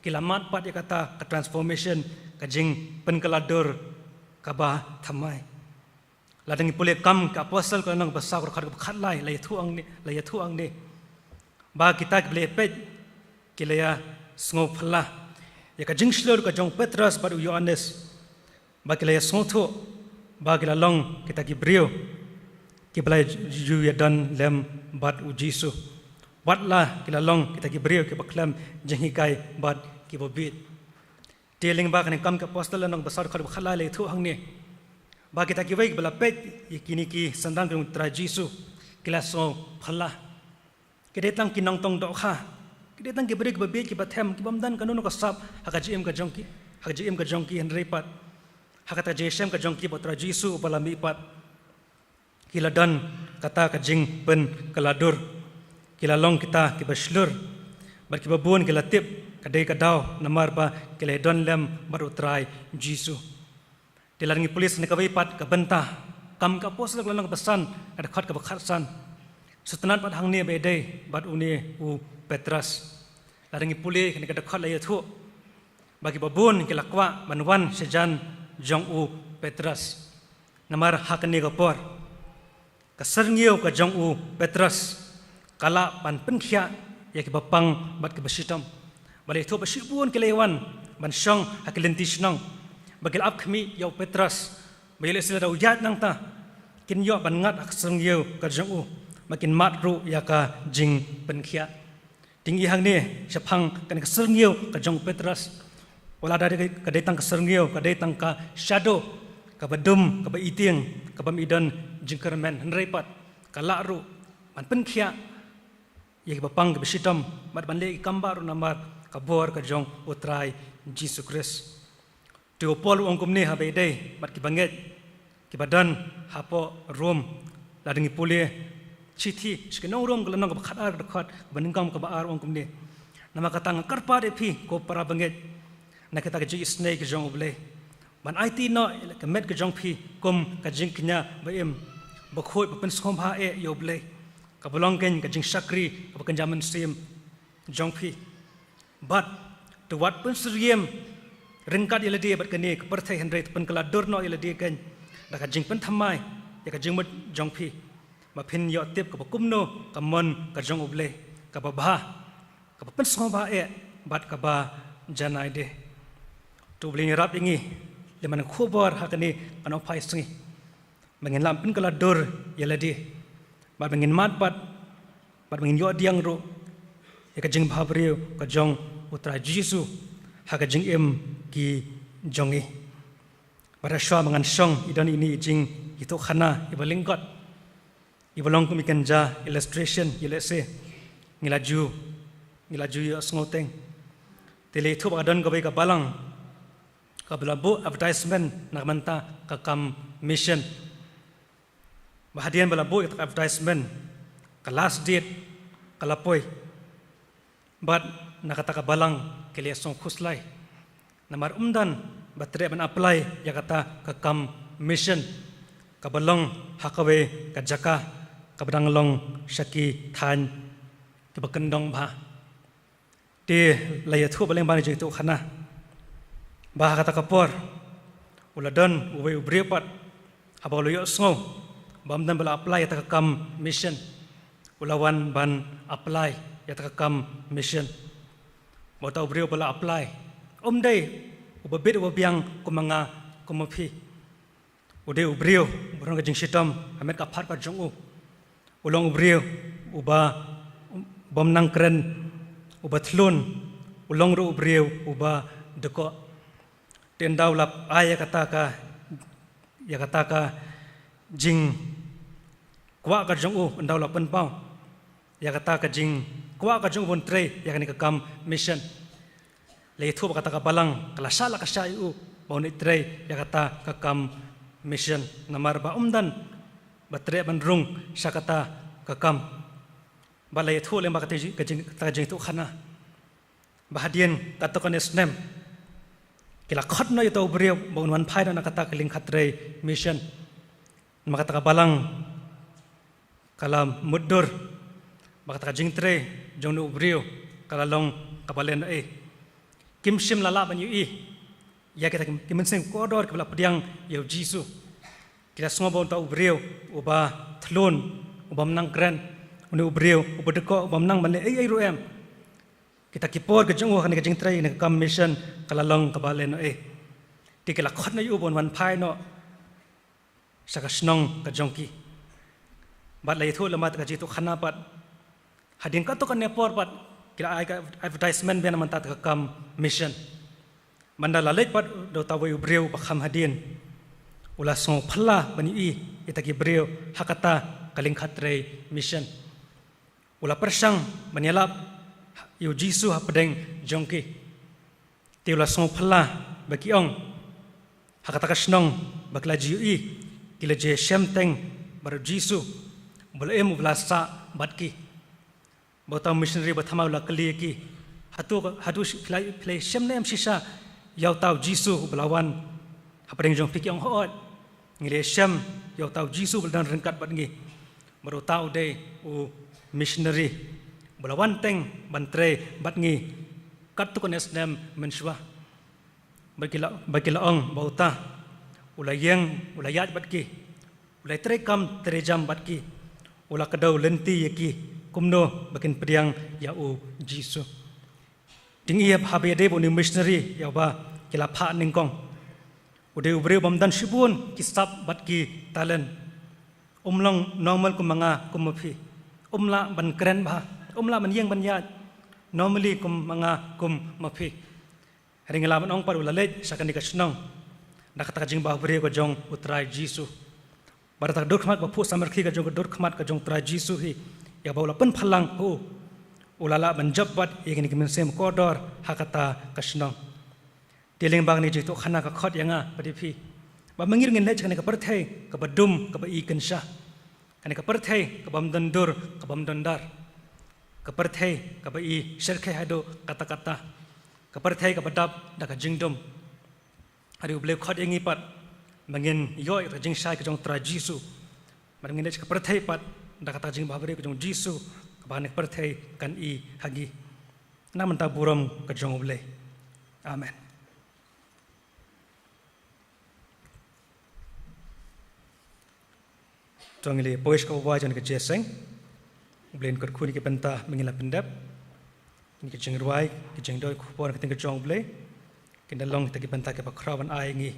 ki la mad pat ïa kata ka transformation, ka jingpynkylla dur kaba thymmai. Lada ngi pule Kam ki Apostol ka lynnong ba saw, ka dkhot kaba khatlai, la ïathuh hangne, la ïathuh hangne ba kita kiba la ïapeit ki la ïa sngewphylla ïa ka jingshlur ka jong u Petros bad u Ïoannis, ba ki la ïa sngewthuh ba ki la long kita ki briew kiba la ju ïa don lem bad U Jisu, wat la ki la long kita ki briew kiba khlem jinghikai bad kiba bieit. Te lyngba kane Kam ki Apostol lynnong ba saw, dkhot ba khatlai, la ïathuh hangne ba kita kiwei kiba la peit ïa kine ki synran ka jong U Trai Jisu ki la sngewphylla. Ki dei tang ki nongtong dohkha, ki dei tang ki briew kiba bieit, kiba them, ki bym don kano kano ka sap ha ka jingim ka jong ki, ha ka jingim ka jong ki, hynrei pat ha kata ka jingïashem ka jong ki bad U Trai Jisu uba la mihpat, ki la don kata ka jingpynkylla dur, ki la long kita kiba shlur, bad kiba bun ki la tip ka dei ka daw namar ba ki la ïa don lem bad U Trai Jisu. Te lada ngi pule sa na kawei pat ka bynta, Kam ki Apostol ka lynnong ba san, ka dkhot kaba khatsan, sngewtynnad pat hangne ba ïadei bad une u Petros. Lada ngi pule kane ka dkhot, la ïathuh ba kiba bun ki la kwah ban wan shajan jong u Petros, namar ha kane ka por ka syrngiew ka jong u Petros ka lah ban pynkhiah ïa kiba pang bad kiba shitom. Ba la ïathuh ba shibun ki la ïa wan ban shong ha ki lynti shnong, ba ki la ap khmih ïa u Petros, ba ïoh lehse lada u ïaid nangta kin ïoh ban ngat ha ka syrngiew ka jong u, ba kin mad ruh ïa ka jingpynkhiah. Te ngi i hangne shaphang kane ka syrngiew ka jong u Petros, wat la ka dei tang ka syrngiew, ka dei tang ka shadow kaba dum, kaba i tieng, kaba ym i don jingkyrmen, hynrei pat ka lah ruh ban pynkhiah ïa kiba pang kiba shitom, bad ban leh ki kam bah ruh namar ka bor ka jong U Trai Jisu Khrist. Te u Paul u ong kumne haba ïadei bad kiba ngeit kiba don hapoh Rom. Lada ngi pule shithi sha ki nong Rom ka lynnong kaba khatar, ka dkhot kaba nyngkong, kaba ar, u ong kumne: Namar kata nga kyrpad ïa phi ko para bangeit, na kita ki jingisynei ki jong U Blei, ban aiti noh ïa ka met ka jong phi kum ka jingkñia ba im, ba khuid, ba pynsngewbha eh ïa U Blei, kaba long keiñ ka jingshakri kaba kynja mynsiem jong phi. Bad to wat pynsyriem ryngkat ïa lade bad kane ka pyrthei, hynrei to pynkylla dur noh ïa lade keiñ da ka jingpynthymmai ïa ka jingmut jong phi, ba phin ïoh tip kaba kumno ka mon ka jong U Blei, kaba bha, kaba pynsngewbha eh bad kaba janai de. To U Blei un ïarap ïa ngi lymne khubor ha kane ka nongphai sngi, ba ngin lah pynkylla dur ïa lade, bad ba ngin mad pat, bad ba ngin ïoh pdiang ruh ïa ka jingbhabriew ka jong U Trai Jisu ha ka jingim ki jong ngi. Bad shuwa ba ngan shong, i don ine i jingïathuhkhana iba lyngkot, iba long kum i kynja illustration, ïa lehse ngi la ju, ngi la ju ïohsngew teng. Te la ïathuh ba ka don kawei ka balang kaba la buh advertisement na ka bynta ka kam mission. Ba hadien ba la buh ïa kata ka advertisement, ka last date ka la poi. Bad na kata ka balang ki la ïasngewkhuslai, namar ym don ba treh ban apply ïa kata ka kam mission kaba long ha kawei ka jaka kaba dang long sha ki thaiñ kiba kyndong bha. Te la ïathuh bha lyngba ine i jingïathuhkhana ba ha kata ka por u la don uwei u briew pat, haba u la ïohsngew ba ym don ba la apply ïa kata ka kam mission, u la wan ban apply ïa kata ka kam mission. Bad uta u briew ba la apply um dei uba bit uba biang kum ma nga kum ma phi. U dei u briew uba rung ka jingshitom ha met ka phad ka jong u. U long u briew uba, uba ym nang kren, uba thlun, u long ruh u briew uba dkoh. Te ynda u la ai ïa kata ka, ïa kata ka jingkwah ka jong u, ynda u la pynpaw ïa kata ka jingkwah ka jong u ban trei ïa kane ka kam mission, la ïathuh ba kata ka balang ka la shah la ka shah ïa u ba un trei ïa kata ka kam mission, namar ba um don ba treh ban rung sha kata ka kam. Bad la ïathuh lyngba kata ka jing, ka jing, kata ka jingïathuhkhana ba hadien katto katne snem ki la khot noh ïa uta u briew ba un wan phai noh na kata ka lyngkha trei mission. Namar kata ka balang ka la mutdur ba kata ka jingtrei jong une u briew ka la long kaba lehnohei. Kim shym la lah ban ïohi ïa kita ki, ki mynsiem kordor kiba la pdiang ïa u Jisu. Ki la sngew ba uta u briew uba thlun, uba ym nang kren, une u briew uba dkoh, uba ym nang ban leh ei ei ruh em. Kita ki por ka jong u ha kane ka jingtrei, kane ka kam mission ka la long kaba lehnohei. Te ki la khot noh ïa u ba un wan phai noh sha ka shnong ka jong ki. Bad la ïathuh lyngba kata ka jingïathuhkhana pat, hadien katto katne por pat ki la ai ka advertisement biang na bynta kata ka kam mission. Bad ynda la leit pat da uta uwei u briew ba kham hadien, u la sngewphylla ban ïohi ïa kita ki briew ha kata ka lyngkha trei mission. U la pyrshang ban ïalap ïa u Jisu hapdeng jong ki. Te u la sngewphylla ba ki ong, ha kata ka shnong ba ki la ju ïohi, ki la ju ïashem teng bad u Jisu, ba la im uba la sah bad ki. Bad uta u missionary ba thymmai u la kylli ïa ki, hato, hato phi la, phi la ïashem ne em shisha ïa uta u Jisu uba la wan hapdeng jong phi? Ki ong, hooid, ngi la ïashem ïa uta u Jisu uba la don ryngkat bad ngi. Bad uta u dei u missionary uba la wan teng ban trei bad ngi katto katne snem mynshuwa. Bad ki la, bad ki la ong ba uta u la ïeng, u la ïaid bad ki, u la trei kam trei jam bad ki, u la kdew lynti ïa ki kumno ba kin pdiang ïa u Jisu. Te ngi ïa, haba ïadei bad une u missionary ïa uba ki la phah nyngkong, u dei u briew bym don shibun ki sap bad ki talent. Um long normal kum ma nga kum ma phi. Um lah ban kren bha, um lah ban ïeng ban ïaid normally kum ma nga kum ma phi. Hynrei ngi lah ban ong pat u la leit sha kane ka shnong da kata ka jingbhabriew ka jong u Trai Jisu. Bad da kata ka dur khmat ba phuh samrkhie ka jong ka dur khmat ka jong u Trai Jisu hi, ïa ba u la pynphalang ha u, u la lah ban jop bad ïa kine ki mynsiem kordor ha kata ka shnong. Te lyngba kane ka jingïathuhkhana ka khot ïa nga bad ïa phi ba mynta ngin leit sha kane ka pyrthei kaba dum, kaba i kynsha, kane ka pyrthei kaba ym don dur, kaba ym don dar, ka pyrthei kaba i shyrkhei haduh katta katta, ka pyrthei kaba dap da ka jingdum. Hynrei U Blei u khot ïa ngi pat ba ngin ïoh ïa ka jingshai ka jong u Trai Jisu, ba ngin leit sha ka pyrthei pat da kata ka jingbhabriew ka jong u Jisu, kaba kane ka pyrthei kan i ha ngi. Na ka bynta burom ka jong U Blei. Amen. To ngin ïa poi sha ka wai jong kane ka jingïaseng. U Blei un kyrkhu ïa ngi na ka bynta ba ngin la pyndep. Ïa kine ki jingrwai, ki jingdon khubor na ka ktien ka jong U Blei, kin da long kita ki bynta kiba khraw ban ai ïa ngi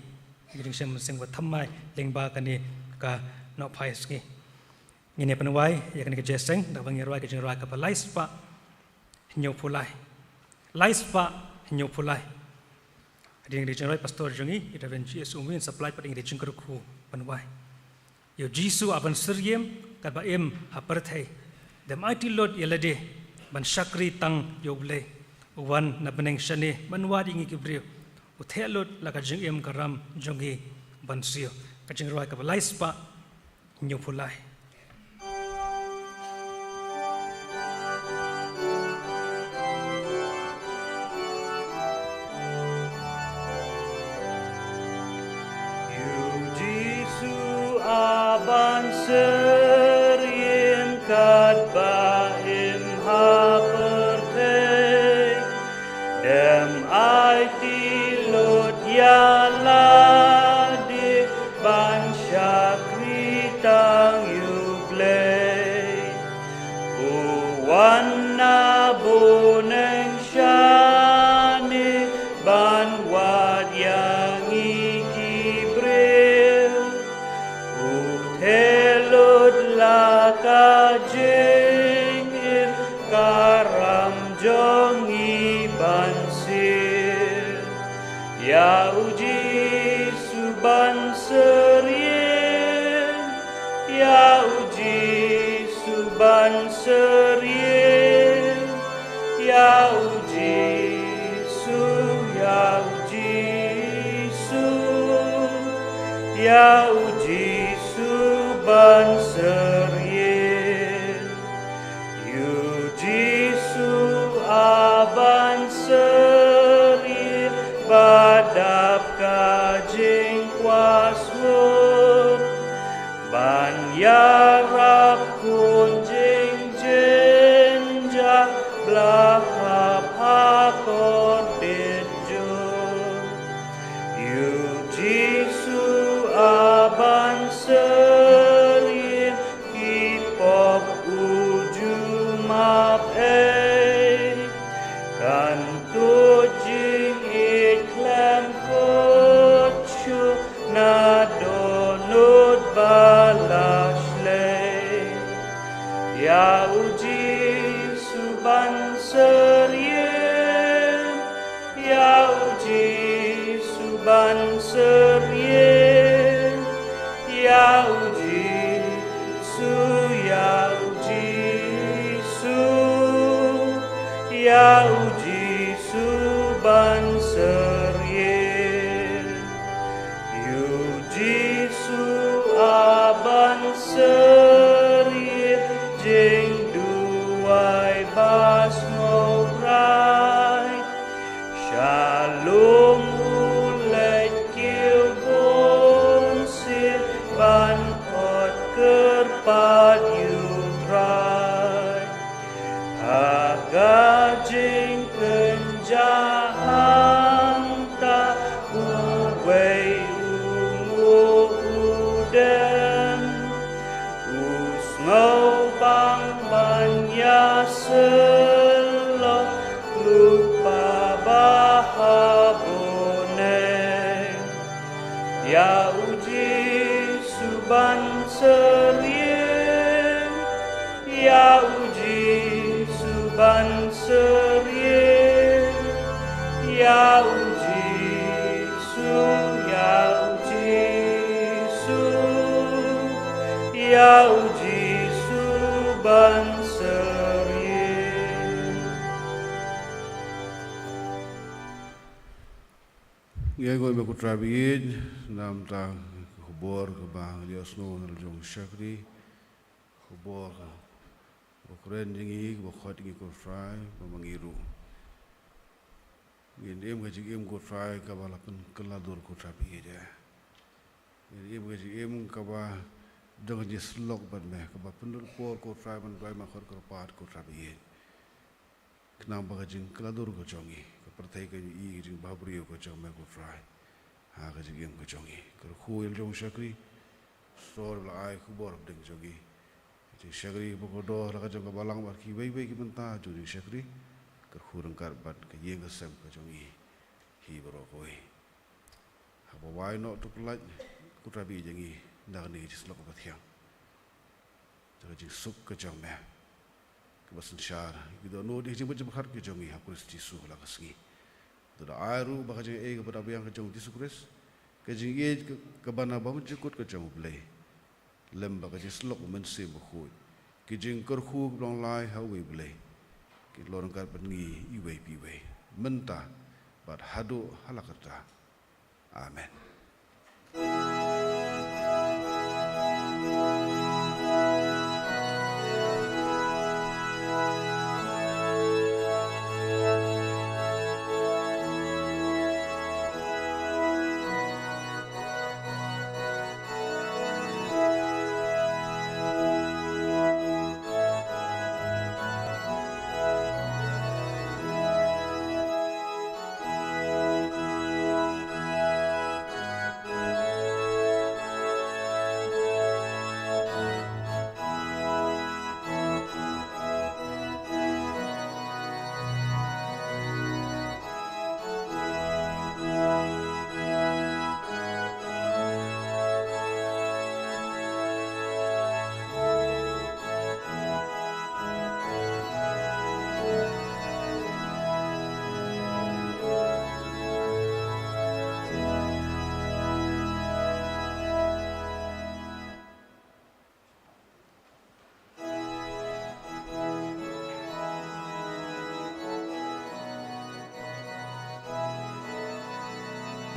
ïa ka jingshem mynsiem ba thymmai lyngba kane ka Nohphai Sngi. Ngin ïa pynwai ïa kane ka jingïaseng da kaba ngin ïa rwai ka jingrwai kaba lai spah hynñiewphew lai. Lai spah hynñiewphew lai. Dei na ka jingrwai pastor jong ngi, i Reverend G S Umwin, supply pat ïa ngi da ka jingkyrkhu ban wai. Ïa u Jisu a ban syriem katba im ha pyrthei. Dem aiti lut ïa lade ban shakri tang ïa U Blei. U wan na bneng shane ban wad ïa ngi ki briew. U theh lut la ka jingim ka ram jong ngi ban siew. Ka jingrwai kaba lai spah, hynñiewphew lai. Ïa u Jisu a ban syriem katba im ha pyrthei. Dem aiti lut ïa lade ban shakri tang ïa U Blei. U wan na bneng shane ban wad ïa ngi ki briew. U theh lut la ka jingim ka ram jong ngi ban siew. Ïa u Jisu ban syriem, ïa u Jisu ban syriem, ïa u Jisu, ïa u Jisu, ïa u Jisu ban syriem. Ïa u Jisu a ban syriem ba dap ka jingkwah sngewbha. Ban ïarap khun jingjynjar ba la hap ha kordit jong. Ïa u Jisu a ban syriem ki pop u ju map ei. Kan tuid jingïeit khlem kut shuh na dohnud ba la shlei. Ïa u Jisu ban syriem, ïa u Jisu ban syriem, ïa u Jisu, ïa u Jisu, ïa u Jisu ban syriem. Ïa u Jisu a ban syriem jingduwai ba sngewbha. Sha lum u leit ki bunsien ban khot kyrpad ïa u Trai. Ha ka jingkynjah hangta uwei u nguh u dem. U sngewbang ban ïasyllok lypa ba ha bneng. Ïa u Jisu ban syriem, ïa u Jisu ban syriem, ïa u Jisu, ïa u Jisu, ïa u Jisu ban syriem. Ngi ai nguh ïa me ko Trai ba ïeit, namar ka khubor kaba ngi ïohsngew na la jong u shakri, khubor kaba kren ïa ngi, kaba khot ïa ngi ko Trai, ba ma ngi ruh ngin im ka jingim ko Trai kaba la pynkylla dur ko Trai ba ïeit. Ngin im ka jingim kaba don ka jingïasyllok bad me, kaba pynlut por ko Trai ban duwai, ban khot kyrpad ko Trai ba ïeit. Khnang ba ka jingkylla dur ka jong ngi, ka pyrthei kan ïohi ka jingbhabriew ka jong me ko Trai ha ka jingim ka jong ngi. Kyrkhu ïa la jong u shakri, pastor ba la ai khubor hapdeng jong ngi. Ka jingshakri ba kordor la ka jong ka balang bad kiwei kiwei ki bynta jong ka jingshakri. Kyrkhu ryngkat bad ka ïing ka sem ka jong ngi hi baroh kawei. Haba wai noh to pyllait ko Trai ba ïeit jong ngi na kane ka jingïasyllok kaba thiang. Da ka jingsuk ka jong me kaba synshar, ngi dohnud ïa ka jingmut jingpyrkhat ka jong ngi ha u Khrist Jisu ha la ka sngi. Da ai ruh ba ka jingaiei kaba da biang ka jong u Jisu Khrist, ka jingaiei ka, kaba na bymjukut ka jong u Blei, lem bad ka jingsyllok u Mynsiem Bakhuid, ki jingkyrkhu kiba long lai ha uwei u Blei, kin long ryngkat bad ngi iwei pa iwei, mynta bad haduh hala karta. Amen.